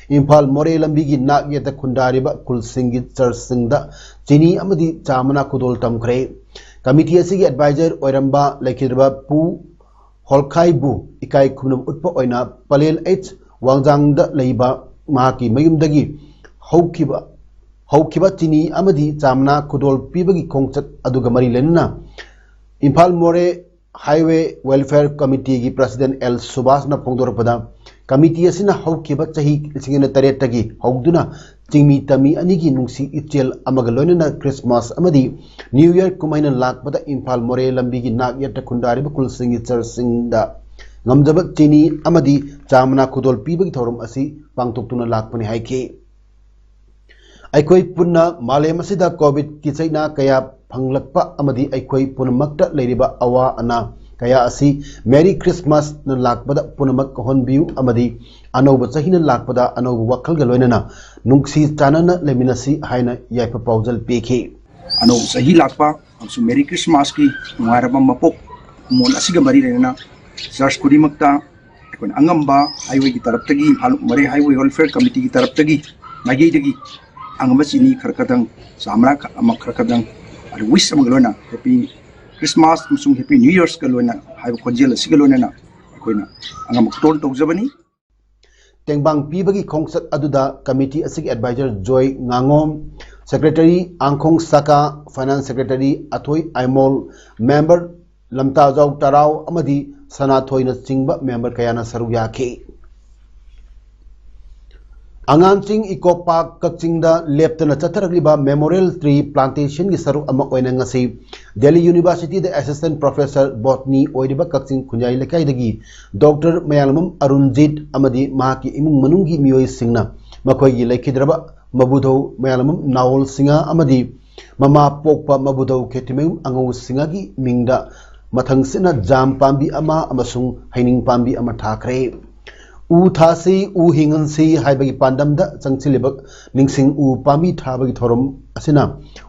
ꯏꯝꯐꯥꯜ ꯃꯣꯔꯦ ꯂꯝꯕꯤꯒꯤ ꯅꯥꯛ ꯌꯦꯠꯇ ꯈꯨꯟꯗꯥꯔꯤꯕ ꯈꯨꯜꯁꯤꯡꯒꯤ church ꯁꯤꯡꯗ ꯆꯤꯅꯤ ꯑꯃꯗꯤ ꯆꯥ ꯃꯅꯥ ꯈꯨꯗꯣꯜ ꯇꯝꯈ꯭ꯔꯦ꯫ Committee ꯑꯁꯤꯒꯤ advisor ꯑꯣꯏꯔꯝꯕ ꯂꯩꯈꯤꯗ꯭ꯔꯕ ꯄꯨ ꯍꯣꯜꯈꯥꯏꯕꯨ ꯏꯀꯥꯏ ꯈꯨꯝꯅꯕ ꯎꯠꯄ ꯑꯣꯏꯅ ꯄꯂꯦꯜ H ꯋꯥꯡꯖꯥꯡꯗ ꯂꯩꯕ ꯃꯍꯥꯛꯀꯤ ꯃꯌꯨꯝꯗꯒꯤ ꯍꯧꯈꯤꯕ, ꯍꯧꯈꯤꯕ ꯆꯤꯅꯤ ꯑꯃꯗꯤ ꯆꯥ ꯃꯅꯥ ꯈꯨꯗꯣꯜ ꯄꯤꯕꯒꯤ ꯈꯣꯡꯆꯠ ꯑꯗꯨꯒ ꯃꯔꯤ ꯂꯩꯅꯅ ꯏꯝꯐꯥꯜ ꯃꯣꯔꯦ Highway Welfare Committee ꯒꯤ President L ꯁꯨꯕꯥꯁꯅ ꯐꯣꯡꯗꯣꯔꯛꯄꯗ, committee ꯑꯁꯤꯅ ꯍꯧꯈꯤꯕ ꯆꯍꯤ ꯂꯤꯁꯤꯡ ꯑꯅꯤ ꯇꯔꯦꯠꯇꯒꯤ ꯍꯧꯗꯨꯅ ꯆꯤꯡꯃꯤ ꯇꯝꯃꯤ ꯑꯅꯤꯒꯤ ꯅꯨꯡꯁꯤ ꯏꯆꯦꯜ ꯑꯃꯒ ꯂꯣꯏꯅꯅ Christmas ꯑꯃꯗꯤ New Year ꯀꯨꯝꯍꯩꯅ ꯂꯥꯛꯄꯗ ꯏꯝꯐꯥꯜ ꯃꯣꯔꯦ ꯂꯝꯕꯤꯒꯤ ꯅꯥꯛ ꯌꯦꯠꯇ ꯈꯨꯟꯗꯥꯔꯤꯕ ꯈꯨꯜꯁꯤꯡꯒꯤ church ꯁꯤꯡꯗ ꯉꯝꯖꯕ ꯆꯤꯅꯤ ꯑꯃꯗꯤ ꯆꯥ ꯃꯅꯥ ꯈꯨꯗꯣꯜ ꯄꯤꯕꯒꯤ ꯊꯧꯔꯝ ꯑꯁꯤ ꯄꯥꯡꯊꯣꯛꯇꯨꯅ ꯂꯥꯛꯄꯅꯤ ꯍꯥꯏꯈꯤ꯫ ꯑꯩꯈꯣꯏ ꯄꯨꯟꯅ ꯃꯥꯂꯦꯝ ꯑꯁꯤꯗ COVID ꯀꯤ ꯆꯩꯅꯥ ꯀꯌꯥ ꯐꯪꯂꯛꯄ ꯑꯃꯗꯤ ꯑꯩꯈꯣꯏ ꯄꯨꯝꯅꯃꯛꯇ ꯂꯩꯔꯤꯕ ꯑꯋꯥ ꯑꯅꯥ ꯀꯌꯥ ꯑꯁꯤ Merry Christmas ꯅ ꯂꯥꯛꯄꯗ ꯄꯨꯝꯅꯃꯛ ꯀꯧꯍꯟꯕꯤꯌꯨ ꯑꯃꯗꯤ ꯑꯅꯧꯕ ꯆꯍꯤꯅ ꯂꯥꯛꯄꯗ ꯑꯅꯧꯕ ꯋꯥꯈꯜꯒ ꯂꯣꯏꯅꯅ ꯅꯨꯡꯁꯤ ꯆꯥꯟꯅꯅ ꯂꯩꯃꯤꯟꯅꯁꯤ ꯍꯥꯏꯅ ꯌꯥꯏꯐ ꯄꯥꯎꯖꯦꯜ ꯄꯤꯈꯤ꯫ ꯑꯅꯧꯕ ꯆꯍꯤ ꯂꯥꯛꯄ ꯑꯃꯁꯨꯡ Merry Christmas ꯀꯤ ꯅꯨꯡꯉꯥꯏꯔꯕ ꯃꯄꯣꯛ ꯀꯨꯝꯑꯣꯟ ꯑꯁꯤꯒ ꯃꯔꯤ ꯂꯩꯅꯅ church ꯈꯨꯗꯤꯡꯃꯛꯇ ꯑꯩꯈꯣꯏꯅ ꯑꯉꯝꯕ highway ꯒꯤ ꯇꯔꯞꯇꯒꯤ, ꯏꯝꯐꯥꯜ ꯃꯣꯔꯦ Highway Welfare Committee ꯒꯤ ꯇꯔꯞꯇꯒꯤ, ꯃꯥꯏꯀꯩꯗꯒꯤ ꯑꯉꯝꯕ ꯆꯤꯅꯤ ꯈꯔ ꯈꯔꯗꯪ, ꯆꯥ ꯃꯅꯥ ꯈ-, ꯑꯃ ꯈꯔ ꯈꯔꯗꯪ, ꯑꯗꯨ wish ꯑꯃꯒ ꯂꯣꯏꯅ Happy Christmas ꯑꯃꯁꯨꯡ Happy New Years ꯀ ꯂꯣꯏꯅ ꯍꯥꯏꯕ ꯈꯣꯟꯖꯦꯜ ꯑꯁꯤꯒ ꯂꯣꯏꯅꯅ ꯑꯩꯈꯣꯏꯅ ꯑꯉꯝꯕ ꯈꯨꯗꯣꯜ ꯇꯧꯖꯕꯅꯤ꯫ ꯇꯦꯡꯕꯥꯡ ꯄꯤꯕꯒꯤ ꯈꯣꯡꯆꯠ ꯑꯗꯨꯗ committee ꯑꯁꯤꯒꯤ advisor ꯖꯣꯏ ꯉꯥꯉꯣꯝ, secretary ꯑꯥꯡꯈꯣꯡ ꯁꯥꯀꯥ, finance secretary ꯑꯊꯣꯏ Aimol, member ꯂꯝꯇꯥꯖꯥꯎ ꯇꯔꯥꯎ ꯑꯃꯗꯤ ꯁꯅꯥꯊꯣꯏꯅꯆꯤꯡꯕ member ꯀꯌꯥꯅ ꯁꯔꯨꯛ ꯌꯥꯈꯤ꯫ ꯑꯉꯥꯟꯆꯤꯡ ꯏꯀꯣ ꯄꯥꯔꯛ ꯀꯛꯆꯤꯡꯗ ꯂꯦꯞꯇꯅ ꯆꯠꯊꯔꯛꯂꯤꯕ ꯃꯦꯃꯣꯔꯤꯌꯦꯜ ꯇ꯭ꯔꯤ ꯄ꯭ꯂꯥꯟꯇꯦꯁꯟꯒꯤ ꯁꯔꯨꯛ ꯑꯃ ꯑꯣꯏꯅ ꯉꯁꯤ ꯗꯦꯜꯂꯤ ꯌꯨꯅꯤꯚꯔꯁꯤꯇꯤꯗ ꯑꯦꯁꯤꯁꯇꯦꯟꯠ ꯄ꯭ꯔꯣꯐꯦꯁꯔ ꯕꯣꯇꯅꯤ ꯑꯣꯏꯔꯤꯕ ꯀꯛꯆꯤꯡ ꯈꯨꯟꯌꯥꯏ ꯂꯩꯀꯥꯏꯗꯒꯤ ꯗꯣꯛꯇꯔ ꯃꯌꯥꯡꯂꯝꯕꯝ ꯑꯔꯨꯟꯖꯤꯠ ꯑꯃꯗꯤ ꯃꯍꯥꯛꯀꯤ ꯏꯃꯨꯡ ꯃꯅꯨꯡꯒꯤ ꯃꯤꯑꯣꯏꯁꯤꯡꯅ ꯃꯈꯣꯏꯒꯤ ꯂꯩꯈꯤꯗ꯭ꯔꯕ ꯃꯕꯨꯙꯧ ꯃꯌꯥꯡꯂꯝꯕꯝ ꯅꯥꯋꯣꯜ ꯁꯤꯡꯍ ꯑꯃꯗꯤ ꯃꯃꯥ ꯄꯣꯛꯄ ꯃꯕꯨꯙꯧ ꯈꯦꯇ꯭ꯔꯤꯃꯌꯨꯝ ꯑꯉꯧ ꯁꯤꯡꯍꯒꯤ ꯃꯤꯡꯗ ꯃꯊꯪꯁꯤꯠꯅ ꯖꯥꯝ ꯄꯥꯝꯕꯤ ꯑꯃ ꯑꯃꯁꯨꯡ ꯍꯩꯅꯤꯡ ꯄꯥꯝꯕꯤ ꯑꯃ ꯊꯥꯈ꯭ꯔꯦ꯫ ꯎ ꯊꯥꯁꯤ, ꯎ ꯍꯤꯡꯍꯟꯁꯤ ꯍꯥꯏꯕꯒꯤ ꯄꯥꯟꯗꯝꯗ ꯆꯪꯁꯤꯜꯂꯤꯕ ꯅꯤꯡꯁꯤꯡ ꯎ ꯄꯥꯝꯕꯤ ꯊꯥꯕꯒꯤ ꯊꯧꯔꯝ ꯑꯁꯤꯅ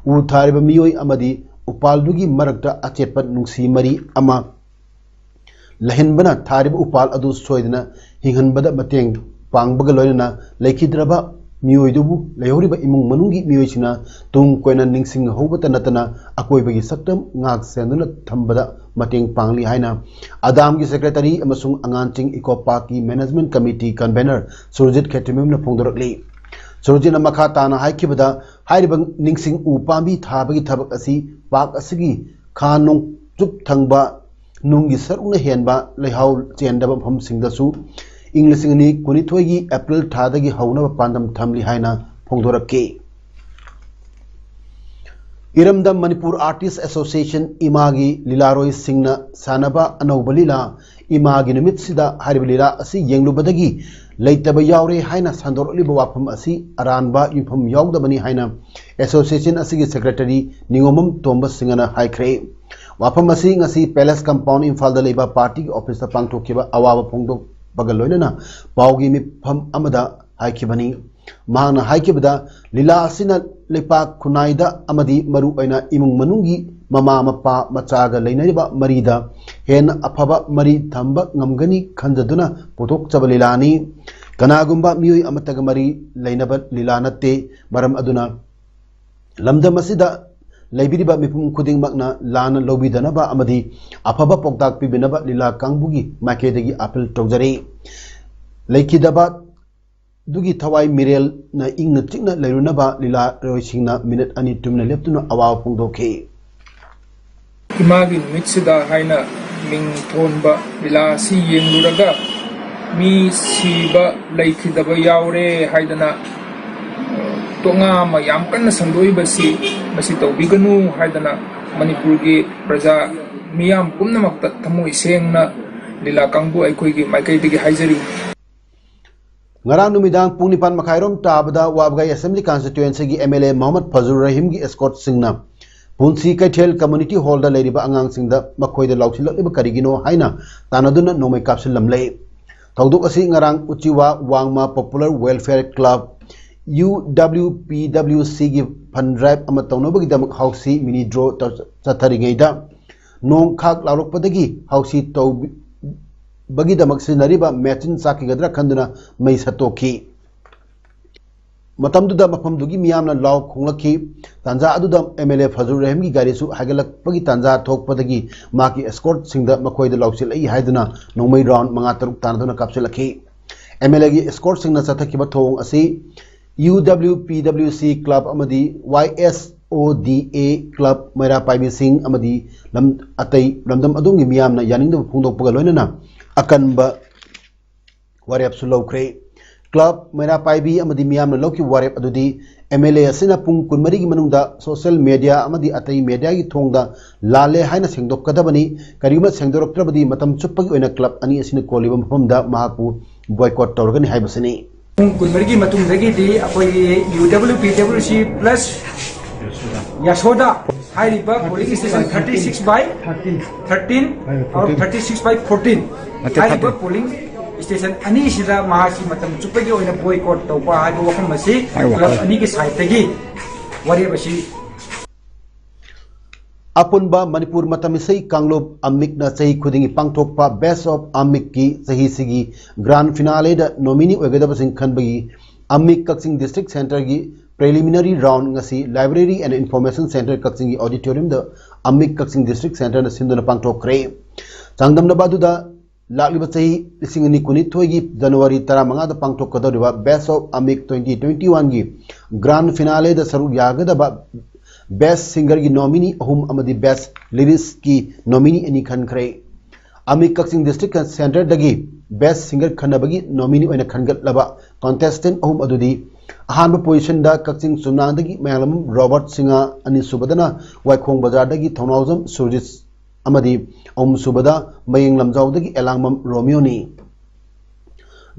ꯎ ꯊꯥꯔꯤꯕ ꯃꯤꯑꯣꯏ ꯑꯃꯗꯤ ꯎꯄꯥꯜꯗꯨꯒꯤ ꯃꯔꯛꯇ ꯑꯆꯦꯠꯄ ꯅꯨꯡꯁꯤ ꯃꯔꯤ ꯑꯃ ꯂꯩꯍꯟꯕꯅ ꯊꯥꯔꯤꯕ ꯎꯄꯥꯜ ꯑꯗꯨ ꯁꯣꯏꯗꯅ ꯍꯤꯡꯍꯟꯕꯗ ꯃꯇꯦꯡ ꯄꯥꯡꯕꯒ ꯂꯣꯏꯅꯅ ꯂꯩꯈꯤꯗ꯭ꯔꯕ ꯃꯤꯑꯣꯏꯗꯨꯕꯨ ꯂꯩꯍꯧꯔꯤꯕ ꯏꯃꯨꯡ ꯃꯅꯨꯡꯒꯤ ꯃꯤꯑꯣꯏꯁꯤꯡꯅ ꯇꯨꯡ ꯀꯣꯏꯅ ꯅꯤꯡꯁꯤꯡꯍꯧꯕꯇ ꯅꯠꯇꯅ ꯑꯀꯣꯏꯕꯒꯤ ꯁꯛꯇꯝ ꯉꯥꯛ ꯁꯦꯟꯗꯨꯅ ꯊꯝꯕꯗ ꯃꯇꯦꯡ ꯄꯥꯡꯂꯤ ꯍꯥꯏꯅ ꯑꯗꯥꯝꯒꯤ ꯁꯦꯀ꯭ꯔꯦꯇꯔꯤ ꯑꯃꯁꯨꯡ ꯑꯉꯥꯟꯆꯤꯡ ꯏꯀꯣ ꯄꯥꯔꯛꯀꯤ ꯃꯦꯅꯦꯖꯃꯦꯟꯠ ꯀꯃꯤꯇꯤ ꯀꯟꯚꯦꯅꯔ ꯁꯨꯔꯖꯤꯠ ꯈꯦꯇ꯭ꯔꯤꯃꯌꯨꯝꯅ ꯐꯣꯡꯗꯣꯔꯛꯂꯤ꯫ ꯁꯨꯔꯖꯤꯠꯅ ꯃꯈꯥ ꯇꯥꯅ ꯍꯥꯏꯈꯤꯕꯗ, ꯍꯥꯏꯔꯤꯕ ꯅꯤꯡꯁꯤꯡ ꯎ ꯄꯥꯝꯕꯤ ꯊꯥꯕꯒꯤ ꯊꯕꯛ ꯑꯁꯤ ꯄꯥꯔꯛ ꯑꯁꯤꯒꯤ ꯈꯥ ꯅꯣꯡꯆꯨꯞ ꯊꯪꯕ ꯅꯨꯡꯒꯤ ꯁꯔꯨꯛꯅ ꯍꯦꯟꯕ ꯂꯩꯍꯥꯎ ꯆꯦꯟꯗꯕ ꯃꯐꯝꯁꯤꯡꯗꯁꯨ ꯏꯪ ꯂꯤꯁꯤꯡ ꯑꯅꯤ ꯀꯨꯟꯅꯤꯊꯣꯏꯒꯤ ꯑꯦꯄ꯭ꯔꯤꯜ ꯊꯥꯗꯒꯤ ꯍꯧꯅꯕ ꯄꯥꯟꯗꯝ ꯊꯝꯂꯤ ꯍꯥꯏꯅ ꯐꯣꯡꯗꯣꯔꯛꯈꯤ꯫ ꯏꯔꯝꯗꯝ ꯃꯅꯤꯄꯨꯔ ꯑꯥꯔꯇꯤꯁ ꯑꯦꯁꯣꯁꯤꯌꯦꯁꯟ, ꯏꯃꯥꯒꯤ ꯂꯤꯂꯥꯔꯣꯏꯁꯤꯡꯅ ꯁꯥꯟꯅꯕ ꯑꯅꯧꯕ ꯂꯤꯂꯥ ꯏꯃꯥꯒꯤ ꯅꯨꯃꯤꯠꯁꯤꯗ ꯍꯥꯏꯔꯤꯕ ꯂꯤꯂꯥ ꯑꯁꯤ ꯌꯦꯡꯂꯨꯕꯗꯒꯤ ꯂꯩꯇꯕ ꯌꯥꯎꯔꯦ ꯍꯥꯏꯅ ꯁꯟꯗꯣꯔꯛꯂꯤꯕ ꯋꯥꯐꯝ ꯑꯁꯤ ꯑꯔꯥꯟꯕ ꯌꯨꯝꯐꯝ ꯌꯥꯎꯗꯕꯅꯤ ꯍꯥꯏꯅ ꯑꯦꯁꯣꯁꯤꯌꯦꯁꯟ ꯑꯁꯤꯒꯤ ꯁꯦꯀ꯭ꯔꯦꯇꯔꯤ ꯅꯤꯉꯣꯝꯕꯝ ꯇꯣꯝꯕ ꯁꯤꯡꯍꯅ ꯍꯥꯏꯈ꯭ꯔꯦ꯫ ꯋꯥꯐꯝ ꯑꯁꯤ ꯉꯁꯤ ꯄꯦꯂꯦꯁ ꯀꯝꯄꯥꯎꯟ ꯏꯝꯐꯥꯜꯗ ꯂꯩꯕ ꯄꯥꯔꯇꯤꯒꯤ ꯑꯣꯐꯤꯁꯇ ꯄꯥꯡꯊꯣꯛꯈꯤꯕ ꯑꯋꯥꯕ ꯐꯣꯡꯗꯣꯛꯄꯒ ꯂꯣꯏꯅꯅ ꯄꯥꯎꯒꯤ ꯃꯤꯐꯝ ꯑꯃꯗ ꯍꯥꯏꯈꯤꯕꯅꯤ꯫ ꯃꯍꯥꯛꯅ ꯍꯥꯏꯈꯤꯕꯗ, ꯂꯤꯂꯥ ꯑꯁꯤꯅ ꯂꯩꯄꯥꯛ ꯈꯨꯟꯅꯥꯏꯗ ꯑꯃꯗꯤ ꯃꯔꯨꯑꯣꯏꯅ ꯏꯃꯨꯡ ꯃꯅꯨꯡꯒꯤ ꯃꯃꯥ ꯃꯄꯥ ꯃꯆꯥꯒ ꯂꯩꯅꯔꯤꯕ ꯃꯔꯤꯗ ꯍꯦꯟꯅ ꯑꯐꯕ ꯃꯔꯤ ꯊꯝꯕ ꯉꯝꯒꯅꯤ ꯈꯟꯖꯗꯨꯅ ꯄꯨꯊꯣꯛꯆꯕ ꯂꯤꯂꯥꯅꯤ꯫ ꯀꯅꯥꯒꯨꯝꯕ ꯃꯤꯑꯣꯏ ꯑꯃꯠꯇꯒ ꯃꯔꯤ ꯂꯩꯅꯕ ꯂꯤꯂꯥ ꯅꯠꯇꯦ꯫ ꯃꯔꯝ ꯑꯗꯨꯅ ꯂꯝꯗꯝ ꯑꯁꯤꯗ ꯂꯩꯕꯤꯔꯤꯕ ꯃꯤꯄꯨꯝ ꯈꯨꯗꯤꯡꯃꯛꯅ ꯂꯥꯟꯅ ꯂꯧꯕꯤꯗꯅꯕ ꯑꯃꯗꯤ ꯑꯐꯕ ꯄꯥꯎꯇꯥꯛ ꯄꯤꯕꯤꯅꯕ ꯂꯤꯂꯥ ꯀꯥꯡꯕꯨꯒꯤ ꯃꯥꯏꯀꯩꯗꯒꯤ ꯑꯥꯄꯤꯜ ꯇꯧꯖꯔꯤ꯫ ꯂꯩꯈꯤꯗꯕ ꯑꯗꯨꯒꯤ ꯊꯋꯥꯏ ꯃꯤꯔꯦꯜꯅ ꯏꯪꯅ ꯆꯤꯛꯅ ꯂꯩꯔꯨꯅꯕ ꯂꯤꯂꯥꯔꯣꯏꯁꯤꯡꯅ ꯃꯤꯅꯤꯠ ꯑꯅꯤ ꯇꯨꯃꯤꯟꯅ ꯂꯦꯞꯇꯨꯅ ꯑꯋꯥꯕ ꯐꯣꯡꯗꯣꯛꯈꯤ꯫ ꯏꯃꯥꯒꯤ ꯅꯨꯃꯤꯠꯁꯤꯗ ꯍꯥꯏꯅ ꯃꯤꯡ ꯊꯣꯟꯕ ꯂꯤꯂꯥ ꯑꯁꯤ ꯌꯦꯡꯂꯨꯔꯒ ꯃꯤ ꯁꯤꯕ ꯂꯩꯈꯤꯗꯕ ꯌꯥꯎꯔꯦ ꯍꯥꯏꯗꯅ ꯇꯣꯉꯥ ꯑꯃ ꯌꯥꯝ ꯀꯟꯅ ꯁꯟꯗꯣꯛꯏꯕꯁꯤ ꯃꯁꯤ ꯇꯧꯕꯤꯒꯅꯨ ꯍꯥꯏꯗꯅ ꯃꯅꯤꯄꯨꯔꯒꯤ ꯄ꯭ꯔꯖꯥ ꯃꯤꯌꯥꯝ ꯄꯨꯝꯅꯃꯛꯇ ꯊꯃꯣꯏ ꯁꯦꯡꯅ ꯂꯤꯂꯥ ꯀꯥꯡꯕꯨ ꯑꯩꯈꯣꯏꯒꯤ ꯃꯥꯏꯀꯩꯗꯒꯤ ꯍꯥꯏꯖꯔꯤ꯫ ꯉꯔꯥꯡ ꯅꯨꯃꯤꯗꯥꯡ ꯄꯨꯡ ꯅꯤꯄꯥꯟ ꯃꯈꯥꯏꯔꯣꯝ ꯇꯥꯕꯗ ꯋꯥꯕꯒꯥꯏ ꯑꯦꯁꯦꯝꯕ꯭ꯂꯤ ꯀꯟꯁꯇꯤꯇ꯭ꯋꯦꯟꯁꯤꯒꯤ M L A Mohammad Fajur ꯔꯍꯤꯝꯒꯤ ꯑꯦꯁꯀꯣꯔꯠꯁꯤꯡꯅ ꯄꯨꯟꯁꯤ ꯀꯩꯊꯦꯜ ꯀꯝꯃ꯭ꯌꯨꯅꯤꯇꯤ ꯍꯣꯜꯗ ꯂꯩꯔꯤꯕ ꯑꯉꯥꯡꯁꯤꯡꯗ ꯃꯈꯣꯏꯗ ꯂꯥꯎꯁꯤꯜꯂꯛꯂꯤꯕ ꯀꯔꯤꯒꯤꯅꯣ ꯍꯥꯏꯅ ꯇꯥꯟꯅꯗꯨꯅ ꯅꯣꯡꯃꯩ ꯀꯥꯞꯁꯤꯜꯂꯝꯂꯦ꯫ ꯊꯧꯗꯣꯛ ꯑꯁꯤ ꯉꯔꯥꯡ ꯎꯆꯤꯋꯥ ꯋꯥꯡꯃ popular welfare club, U W P W ꯁꯤꯒꯤ ꯐꯟ ꯗ꯭ꯔꯥꯏꯚ ꯑꯃ ꯇꯧꯅꯕꯒꯤꯗꯃꯛ ꯍꯥꯎꯁꯤ ꯃꯤꯅꯤ ꯗ꯭ꯔꯣ ꯇꯧ-, ꯆꯠꯊꯔꯤꯉꯩꯗ ꯅꯣꯡ ꯈꯥꯛ ꯂꯥꯎꯔꯛꯄꯗꯒꯤ ꯍꯥꯎꯁꯤ ꯇꯧꯕꯒꯤꯗꯃꯛ ꯁꯤꯖꯤꯟꯅꯔꯤꯕ ꯃꯦꯆꯤꯟ ꯆꯥꯛꯈꯤꯒꯗ꯭ꯔꯥ ꯈꯟꯗꯨꯅ ꯃꯩ ꯁꯠꯇꯣꯛꯈꯤ꯫ ꯃꯇꯝꯗꯨꯗ ꯃꯐꯝꯗꯨꯒꯤ ꯃꯤꯌꯥꯝꯅ ꯂꯥꯎ ꯈꯣꯡꯂꯛꯈꯤ꯫ ꯇꯥꯟꯖꯥ ꯑꯗꯨꯗ ꯑꯦꯝ ꯑꯦꯜ ꯑꯦ ꯐꯖꯨꯔ ꯔꯍꯤꯝꯒꯤ ꯒꯥꯔꯤꯁꯨ ꯍꯥꯏꯒꯠꯂꯛꯄꯒꯤ ꯇꯥꯟꯖꯥ ꯊꯣꯛꯄꯗꯒꯤ ꯃꯍꯥꯛꯀꯤ ꯑꯦꯁꯀꯣꯔꯠꯁꯤꯡꯗ ꯃꯈꯣꯏꯗ ꯂꯥꯎꯁꯤꯜꯂꯛꯏ ꯍꯥꯏꯗꯨꯅ ꯅꯣꯡꯃꯩ ꯔꯥꯎꯟ ꯃꯉꯥ ꯇꯔꯨꯛ ꯇꯥꯟꯅꯗꯨꯅ ꯀꯥꯞꯁꯤꯜꯂꯛꯈꯤ꯫ ꯑꯦꯝ ꯑꯦꯜ ꯑꯦꯒꯤ ꯑꯦꯁꯀꯣꯔꯠꯁꯤꯡꯅ ꯆꯠꯊꯈꯤꯕ ꯊꯧꯑꯣꯡ ꯑꯁꯤ ꯌꯨ ꯗꯕ꯭ꯂꯤꯎ ꯄꯤ ꯗꯕ꯭ꯂꯤꯎ ꯁꯤ ꯀ꯭ꯂꯕ ꯑꯃꯗꯤ ꯋꯥꯏ ꯑꯦꯁ ꯑꯣ ꯗꯤ ꯑꯦ ꯀ꯭ꯂꯕ ꯃꯩꯔꯥ ꯄꯥꯏꯕꯤꯁꯤꯡ ꯑꯃꯗꯤ ꯂꯝ-, ꯑꯇꯩ ꯂꯝꯗꯝ ꯑꯗꯨꯒꯤ ꯃꯤꯌꯥꯝꯅ ꯌꯥꯅꯤꯡꯗꯕ ꯐꯣꯡꯗꯣꯛꯄꯒ ꯂꯣꯏꯅꯅ ꯑꯀꯟꯕ ꯋꯥꯔꯦꯞꯁꯨ ꯂꯧꯈ꯭ꯔꯦ꯫ ꯀ꯭ꯂꯕ ꯃꯩꯔꯥ ꯄꯥꯏꯕꯤ ꯑꯃꯗꯤ ꯃꯤꯌꯥꯝꯅ ꯂꯧꯈꯤꯕ ꯋꯥꯔꯦꯞ ꯑꯗꯨꯗꯤ ꯑꯦꯝ ꯑꯦꯜ ꯑꯦ ꯑꯁꯤꯅ ꯄꯨꯡ ꯀꯨꯟꯃꯔꯤꯒꯤ ꯃꯅꯨꯡꯗ ꯁꯣꯁꯤꯌꯦꯜ ꯃꯦꯗꯤꯌꯥ ꯑꯃꯗꯤ ꯑꯇꯩ ꯃꯦꯗꯤꯌꯥꯒꯤ ꯊꯣꯡꯗ ꯂꯥꯜꯂꯦ ꯍꯥꯏꯅ ꯁꯦꯡꯗꯣꯛꯀꯗꯕꯅꯤ, ꯀꯔꯤꯒꯨꯝꯕ ꯁꯦꯡꯗꯣꯔꯛꯇ꯭ꯔꯕꯗꯤ ꯃꯇꯝ ꯆꯨꯞꯄꯒꯤ ꯑꯣꯏꯅ ꯀ꯭ꯂꯕ ꯑꯅꯤ ꯑꯁꯤꯅ ꯀꯣꯜꯂꯤꯕ ꯃꯐꯝꯗ ꯃꯍꯥꯛꯄꯨ ꯕꯣꯏꯀꯣꯠ ꯇꯧꯔꯒꯅꯤ ꯍꯥꯏꯕꯁꯤꯅꯤ꯫ ꯄꯨꯡ ꯀꯨꯟꯃꯔꯤꯒꯤ ꯃꯇꯨꯡꯗꯒꯤꯗꯤ ꯑꯩꯈꯣꯏꯒꯤ U W P W C plus Yashoda ꯍꯥꯏꯔꯤꯕ polling station thirty six by thirteen, thirteen or thirty six by fourteen ꯍꯥꯏꯔꯤꯕ ꯄꯣꯂꯤꯡ ꯁ꯭ꯇꯦꯁꯟ ꯑꯅꯤꯁꯤꯗ ꯃꯍꯥꯛꯁꯤ ꯃꯇꯝ ꯆꯨꯞꯄꯒꯤ ꯑꯣꯏꯅ ꯕꯣꯏꯀꯣꯠ ꯇꯧꯕ ꯍꯥꯏꯕ ꯋꯥꯐꯝ ꯑꯁꯤ ꯀ꯭ꯂꯕ ꯑꯅꯤꯒꯤ ꯁꯥꯏꯠꯇꯒꯤ ꯋꯥꯔꯦꯞ ꯑꯁꯤ ꯑꯄꯨꯟꯕ ꯃꯅꯤꯄꯨꯔ ꯃꯇꯝ ꯏꯁꯩ ꯀꯥꯡꯂꯨꯞ ꯑꯃꯤꯛꯅ ꯆꯍꯤ ꯈꯨꯗꯤꯡꯒꯤ ꯄꯥꯡꯊꯣꯛꯄ ꯕꯦꯁ ꯑꯣꯐ ꯑꯃꯤꯛꯀꯤ ꯆꯍꯤꯁꯤꯒꯤ ꯒ꯭ꯔꯥꯟ ꯐꯤꯅꯥꯂꯦꯗ ꯅꯣꯃꯤꯅꯤ ꯑꯣꯏꯒꯗꯕꯁꯤꯡ ꯈꯟꯕꯒꯤ ꯑꯃꯤꯛ ꯀꯛꯆꯤꯡ ꯗꯤꯁꯇ꯭ꯔꯤꯛ ꯁꯦꯟꯇꯔꯒꯤ ꯄ꯭ꯔꯤꯂꯤꯃꯤꯅꯔꯤ ꯔꯥꯎꯟ ꯉꯁꯤ ꯂꯥꯏꯕ꯭ꯔꯦꯔꯤ ꯑꯦꯟ ꯏꯟꯐꯣꯔꯃꯦꯁꯟ ꯁꯦꯟꯇꯔ ꯀꯛꯆꯤꯡꯒꯤ ꯑꯣꯗꯤꯇꯣꯔꯤꯌꯝꯗ ꯑꯃꯤꯛ ꯀꯛꯆꯤꯡ ꯗꯤꯁꯇ꯭ꯔꯤꯛ ꯁꯦꯟꯇꯔꯅ ꯁꯤꯟꯗꯨꯅ ꯄꯥꯡꯊꯣꯛꯈ꯭ꯔꯦ꯫ ꯆꯥꯡꯗꯝꯅꯕ ꯑꯗꯨꯗ ꯂꯥꯛꯂꯤꯕ ꯆꯍꯤ ꯂꯤꯁꯤꯡ ꯑꯅꯤ ꯀꯨꯟꯅꯤꯊꯣꯏꯒꯤ ꯖꯅꯋꯥꯔꯤ ꯇꯔꯥꯃꯉꯥꯗ ꯄꯥꯡꯊꯣꯛꯀꯗꯧꯔꯤꯕ ꯕꯦꯁ ꯑꯣꯐ ꯑꯃꯤꯛ ꯇ꯭ꯋꯦꯟꯇꯤ ꯇ꯭ꯋꯦꯟꯇꯤ ꯋꯥꯟꯒꯤ ꯒ꯭ꯔꯥꯟ ꯐꯤꯅꯥꯂꯦꯗ ꯁꯔꯨꯛ ꯌꯥꯒꯗꯕ ꯕꯦꯁ ꯁꯤꯡꯒꯔꯒꯤ ꯅꯣꯃꯤꯅꯤ ꯑꯍꯨꯝ ꯑꯃꯗꯤ ꯕꯦꯁ ꯂꯤꯔꯤꯛꯁꯀꯤ ꯅꯣꯃꯤꯅꯤ ꯑꯅꯤ ꯈꯟꯈ꯭ꯔꯦ꯫ ꯑꯃꯤꯛ ꯀꯛꯆꯤꯡ ꯗꯤꯁꯇ꯭ꯔꯤꯛ ꯁꯦꯟꯇꯔꯗꯒꯤ ꯕꯦꯁ ꯁꯤꯡꯒꯔ ꯈꯟꯅꯕꯒꯤ ꯅꯣꯃꯤꯅꯤ ꯑꯣꯏꯅ ꯈꯟꯒꯠꯂꯕ ꯀꯣꯟꯇꯦꯁꯇꯦꯟ ꯑꯍꯨꯝ ꯑꯗꯨꯗꯤ, ꯑꯍꯥꯟꯕ ꯄꯣꯖꯤꯁꯟꯗ ꯀꯛꯆꯤꯡ ꯆꯨꯝꯅꯥꯡꯗꯒꯤ ꯃꯌꯥꯡꯂꯝ ꯔꯣꯕꯔꯠ ꯁꯤꯡꯍ, ꯑꯅꯤꯁꯨꯕꯗꯅ ꯋꯥꯏꯈꯣꯡ ꯕꯖꯥꯔꯗꯒꯤ ꯊꯧꯅꯥꯎꯖꯝ ꯁꯨꯔꯖꯤꯠ ꯑꯃꯗꯤ ꯑꯍꯨꯝꯁꯨꯕꯗ ꯃꯌꯦꯡ ꯂꯝꯖꯥꯎꯗꯒꯤ ꯑꯦꯂꯥꯡꯕꯝ ꯔꯣꯃꯤꯌꯣꯅꯤ꯫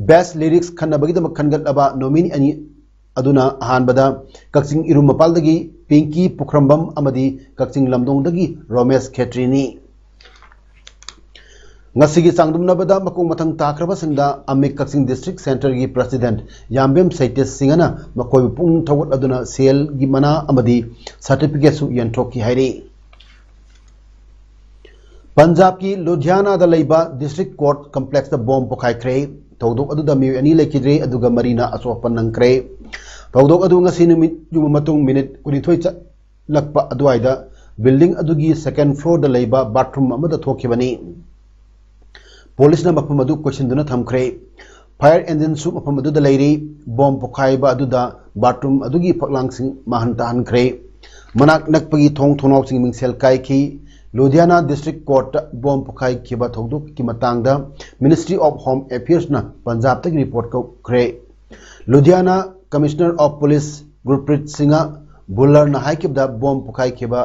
ꯕꯦꯁ ꯂꯤꯔꯤꯛꯁ ꯈꯟꯅꯕꯒꯤꯗꯃꯛ ꯈꯟꯒꯠꯂꯕ ꯅꯣꯃꯤꯅꯤ ꯑꯅꯤ ꯑꯗꯨꯅ, ꯑꯍꯥꯟꯕꯗ ꯀꯛꯆꯤꯡ ꯏꯔꯨꯝ ꯃꯄꯥꯜꯗꯒꯤ ꯄꯤꯡꯀꯤ ꯄꯨꯈ꯭ꯔꯝꯕꯝ ꯑꯃꯗꯤ ꯀꯛꯆꯤꯡ ꯂꯝꯗꯣꯡꯗꯒꯤ ꯔꯣꯃꯦꯁ ꯈꯦꯇ꯭ꯔꯤꯅꯤ꯫ ꯉꯁꯤꯒꯤ ꯆꯥꯡꯗꯝꯅꯕꯗ ꯃꯀꯣꯛ ꯃꯊꯪ ꯇꯥꯈ꯭ꯔꯕꯁꯤꯡꯗ ꯑꯃꯤꯛ ꯀꯛꯆꯤꯡ ꯗꯤꯁꯇ꯭ꯔꯤꯛ ꯁꯦꯟꯇꯔꯒꯤ ꯄ꯭ꯔꯁꯤꯗꯦꯟꯠ ꯌꯥꯝꯕꯦꯝ ꯁꯩꯇꯦꯁ ꯁꯤꯡꯍꯅ ꯃꯈꯣꯏꯕꯨ ꯄꯨꯛꯅꯤꯡ ꯊꯧꯒꯠꯂꯗꯨꯅ ꯁꯦꯜꯒꯤ ꯃꯅꯥ ꯑꯃꯗꯤ ꯁꯥꯔꯇꯤꯐꯤꯀꯦꯠꯁꯨ ꯌꯦꯟꯊꯣꯛꯈꯤ ꯍꯥꯏꯔꯤ꯫ ꯄꯟꯖꯥꯕꯀꯤ ꯂꯨꯙꯤꯌꯥꯅꯥꯗ ꯂꯩꯕ ꯗꯤꯁꯇ꯭ꯔꯤꯛ ꯀꯣꯔꯠ ꯀꯝꯄ꯭ꯂꯦꯛꯁꯇ ꯕꯣꯝ ꯄꯣꯈꯥꯏꯈ꯭ꯔꯦ꯫ ꯊꯧꯗꯣꯛ ꯑꯗꯨꯗ ꯃꯤꯑꯣꯏ ꯑꯅꯤ ꯂꯩꯈꯤꯗ꯭ꯔꯦ, ꯑꯗꯨꯒ ꯃꯔꯤꯅ ꯑꯁꯣꯛ ꯑꯄꯟ ꯅꯪꯈ꯭ꯔꯦ꯫ ꯊꯧꯗꯣꯛ ꯑꯗꯨ ꯉꯁꯤ ꯅꯨꯃꯤꯠ ꯌꯨꯝ ꯃꯇꯨꯡ ꯃꯤꯅꯤꯠ ꯀꯨꯟꯅꯤꯊꯣꯏ ꯆꯠꯂꯛꯄ ꯑꯗꯨꯋꯥꯏꯗ ꯕꯤꯜꯗꯤꯡ ꯑꯗꯨꯒꯤ ꯁꯦꯀꯦꯟ ꯐ꯭ꯂꯣꯔꯗ ꯂꯩꯕ ꯕꯥꯊꯔꯨꯝ ꯑꯃꯗ ꯊꯣꯛꯈꯤꯕꯅꯤ꯫ ꯄꯨꯂꯤꯁꯅ ꯃꯐꯝ ꯑꯗꯨ ꯀꯣꯏꯁꯤꯟꯗꯨꯅ ꯊꯝꯈ꯭ꯔꯦ꯫ ꯐꯥꯌꯔ ꯏꯟꯖꯤꯟꯁꯨ ꯃꯐꯝ ꯑꯗꯨꯗ ꯂꯩꯔꯤ꯫ ꯕꯣꯝ ꯄꯣꯈꯥꯏꯕ ꯑꯗꯨꯗ ꯕꯥꯊꯔꯨꯝ ꯑꯗꯨꯒꯤ ꯐꯛꯂꯥꯡꯁꯤꯡ ꯃꯥꯡꯍꯟ ꯇꯥꯍꯟꯈ꯭ꯔꯦ꯫ ꯃꯅꯥꯛ ꯅꯛꯄꯒꯤ ꯊꯣꯡ ꯊꯣꯡꯅꯥꯎꯁꯤꯡ ꯃꯤꯡꯁꯦꯜ ꯀꯥꯏꯈꯤ꯫ ꯂꯨꯙꯤꯌꯥꯅꯥ ꯗꯤꯁꯇ꯭ꯔꯤꯛ ꯀꯣꯔꯠꯇ ꯕꯣꯝ ꯄꯣꯈꯥꯏꯈꯤꯕ ꯊꯧꯗꯣꯛꯀꯤ ꯃꯇꯥꯡꯗ Ministry of Home Affairsꯅ ꯄꯟꯖꯥꯕꯇꯒꯤ ꯔꯤꯄꯣꯔꯠ ꯀꯧꯈ꯭ꯔꯦ꯫ Ludhiana Commissioner of Police Gurpreet Singh ꯚꯨꯜꯂꯔꯅ ꯍꯥꯏꯈꯤꯕꯗ, ꯕꯣꯝ ꯄꯣꯈꯥꯏꯈꯤꯕ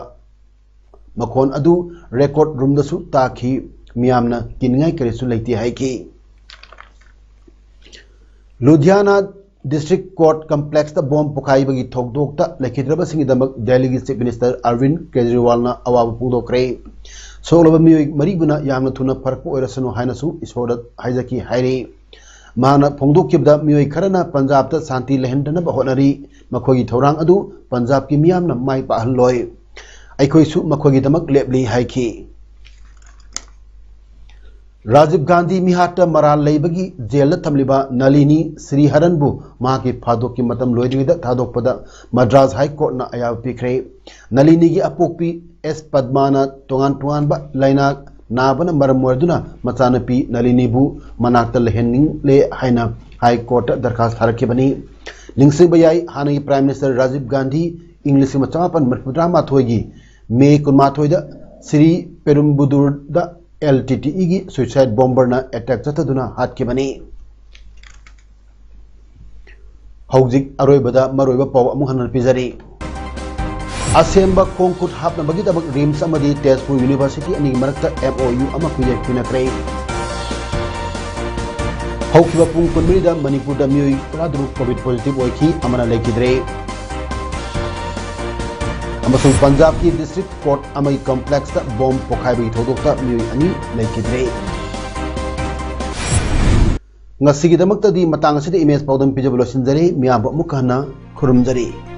ꯃꯈꯣꯟ ꯑꯗꯨ ꯔꯦꯀꯣꯔꯗ ꯔꯨꯝꯗꯁꯨ ꯇꯥꯈꯤ꯫ ꯃꯤꯌꯥꯝꯅ ꯀꯤꯅꯤꯡꯉꯥꯏ ꯀꯔꯤꯁꯨ ꯂꯩꯇꯦ ꯍꯥꯏꯈꯤ꯫ ꯂꯨꯙꯤꯌꯥꯅꯥ ꯗꯤꯁꯇ꯭ꯔꯤꯛ ꯀꯣꯔꯠ ꯀꯝꯄ꯭ꯂꯦꯛꯁꯇ ꯕꯣꯝ ꯄꯣꯈꯥꯏꯕꯒꯤ ꯊꯧꯗꯣꯛꯇ ꯂꯩꯈꯤꯗ꯭ꯔꯕꯁꯤꯡꯒꯤꯗꯃꯛ ꯗꯦꯜꯂꯤꯒꯤ ꯆꯤꯐ ꯃꯤꯅꯤꯁꯇꯔ ꯑꯔꯕꯤꯟꯗ ꯀꯦꯖꯔꯤꯋꯥꯜꯅ ꯑꯋꯥꯕ ꯐꯣꯡꯗꯣꯛꯈ꯭ꯔꯦ꯫ ꯁꯣꯛꯂꯕ ꯃꯤꯑꯣꯏ ꯃꯔꯤꯕꯨꯅ ꯌꯥꯝꯅ ꯊꯨꯅ ꯐꯔꯛꯄ ꯑꯣꯏꯔꯁꯅꯨ ꯍꯥꯏꯅꯁꯨ ꯏꯁꯣꯔꯗ ꯍꯥꯏꯖꯈꯤ ꯍꯥꯏꯔꯤ꯫ ꯃꯍꯥꯛꯅ ꯐꯣꯡꯗꯣꯛꯈꯤꯕꯗ, ꯃꯤꯑꯣꯏ ꯈꯔꯅ ꯄꯟꯖꯥꯕꯇ ꯁꯥꯟꯇꯤ ꯂꯩꯍꯟꯗꯅꯕ ꯍꯣꯠꯅꯔꯤ, ꯃꯈꯣꯏꯒꯤ ꯊꯧꯔꯥꯡ ꯑꯗꯨ ꯄꯟꯖꯥꯕꯀꯤ ꯃꯤꯌꯥꯝꯅ ꯃꯥꯏ ꯄꯥꯛꯍꯜꯂꯣꯏ꯫ ꯑꯩꯈꯣꯏꯁꯨ ꯃꯈꯣꯏꯒꯤꯗꯃꯛ ꯂꯦꯞꯂꯤ ꯍꯥꯏꯈꯤ꯫ ꯔꯥꯖꯤꯕ ꯒꯥꯟꯙꯤ ꯃꯤꯍꯥꯠꯇ ꯃꯔꯥꯜ ꯂꯩꯕꯒꯤ ꯖꯦꯜꯗ ꯊꯝꯂꯤꯕ ꯅꯂꯤꯅꯤ ꯁ꯭ꯔꯤꯍꯔꯟꯕꯨ ꯃꯍꯥꯛꯀꯤ ꯐꯥꯗꯣꯛꯀꯤ ꯃꯇꯝ ꯂꯣꯏꯗ꯭ꯔꯤꯉꯩꯗ ꯊꯥꯗꯣꯛꯄꯗ ꯃꯗ꯭ꯔꯥꯁ ꯍꯥꯏ ꯀꯣꯔꯠꯅ ꯑꯌꯥꯕ ꯄꯤꯈ꯭ꯔꯦ꯫ ꯅꯂꯤꯅꯤꯒꯤ ꯑꯄꯣꯛꯄꯤ ꯑꯦꯁ ꯄꯗꯃꯥꯅ ꯇꯣꯉꯥꯟ ꯇꯣꯉꯥꯟꯕ ꯂꯥꯏꯅꯥ ꯅꯥꯕꯅ ꯃꯔꯝ ꯑꯣꯏꯗꯨꯅ ꯃꯆꯥꯅꯨꯄꯤ ꯅꯂꯤꯅꯤꯕꯨ ꯃꯅꯥꯛꯇ ꯂꯩꯍꯟꯅꯤꯡꯂꯦ ꯍꯥꯏꯅ ꯍꯥꯏ ꯀꯣꯔꯠꯇ ꯗꯔꯈꯥꯁ ꯊꯥꯔꯛꯈꯤꯕꯅꯤ꯫ ꯅꯤꯡꯁꯤꯡꯕ ꯌꯥꯏ, ꯍꯥꯟꯅꯒꯤ ꯄ꯭ꯔꯥꯏꯝ ꯃꯤꯅꯤꯁꯇꯔ ꯔꯥꯖꯤꯕ ꯒꯥꯟꯙꯤ ꯏꯪ ꯂꯤꯁꯤꯡ ꯑꯃ ꯆꯃꯥꯄꯟ ꯃꯔꯤꯐꯨꯇꯔꯥꯃꯥꯊꯣꯏꯒꯤ ꯃꯦ ꯀꯨꯟꯃꯥꯊꯣꯏꯗ ꯁ꯭ꯔꯤ ꯄꯦꯔꯨꯝꯕꯨꯗꯨꯔꯗ ꯑꯦꯜ ꯇꯤ ꯇꯤ ꯏꯒꯤ suicide bomberꯅ attack ꯆꯠꯊꯗꯨꯅ ꯍꯥꯠꯈꯤꯕꯅꯤ꯫ ꯍꯧꯖꯤꯛ ꯑꯔꯣꯏꯕꯗ ꯃꯔꯨꯑꯣꯏꯕ ꯄꯥꯎ ꯑꯃꯨꯛ ꯍꯟꯅ ꯄꯤꯖꯔꯤ꯫ ꯑꯁꯦꯝꯕ ꯈꯣꯡ ꯈꯨꯠ ꯍꯥꯞꯅꯕꯒꯤꯗꯃꯛ ꯔꯤꯝꯁ ꯑꯃꯗꯤ ꯇꯦꯖꯄꯨꯔ ꯌꯨꯅꯤꯚꯔꯁꯤꯇꯤ ꯑꯅꯤꯒꯤ ꯃꯔꯛꯇ ꯑꯦꯝ ꯑꯣ ꯌꯨ ꯑꯃ ꯈꯨꯌꯦꯛ ꯄꯤꯅꯈ꯭ꯔꯦ꯫ ꯍꯧꯈꯤꯕ ꯄꯨꯡ ꯀꯨꯟꯃꯔꯤꯗ ꯃꯅꯤꯄꯨꯔꯗ ꯃꯤꯑꯣꯏ ꯇꯔꯥꯇꯔꯨꯛ COVID positive ꯑꯣꯏꯈꯤ, ꯑꯃꯅ ꯂꯩꯈꯤꯗ꯭ꯔꯦ꯫ ꯑꯃꯁꯨꯡ ꯄꯟꯖꯥꯕꯀꯤ district court ꯑꯃꯒꯤ complexꯇ bomb ꯄꯣꯈꯥꯏꯕꯒꯤ ꯊꯧꯗꯣꯛꯇ ꯃꯤꯑꯣꯏ ꯑꯅꯤ ꯂꯩꯈꯤꯗ꯭ꯔꯦ꯫ ꯉꯁꯤꯒꯤꯗꯃꯛꯇꯗꯤ ꯃꯇꯥꯡ ꯑꯁꯤꯗ ꯏꯃꯦꯖ ꯄꯥꯎꯗꯝ ꯄꯤꯖꯕ ꯂꯣꯏꯁꯤꯟꯖꯔꯦ꯫ ꯃꯤꯌꯥꯝꯕꯨ ꯑꯃꯨꯛ ꯍꯟꯅ ꯈꯨꯔꯨꯝꯖꯔꯤ꯫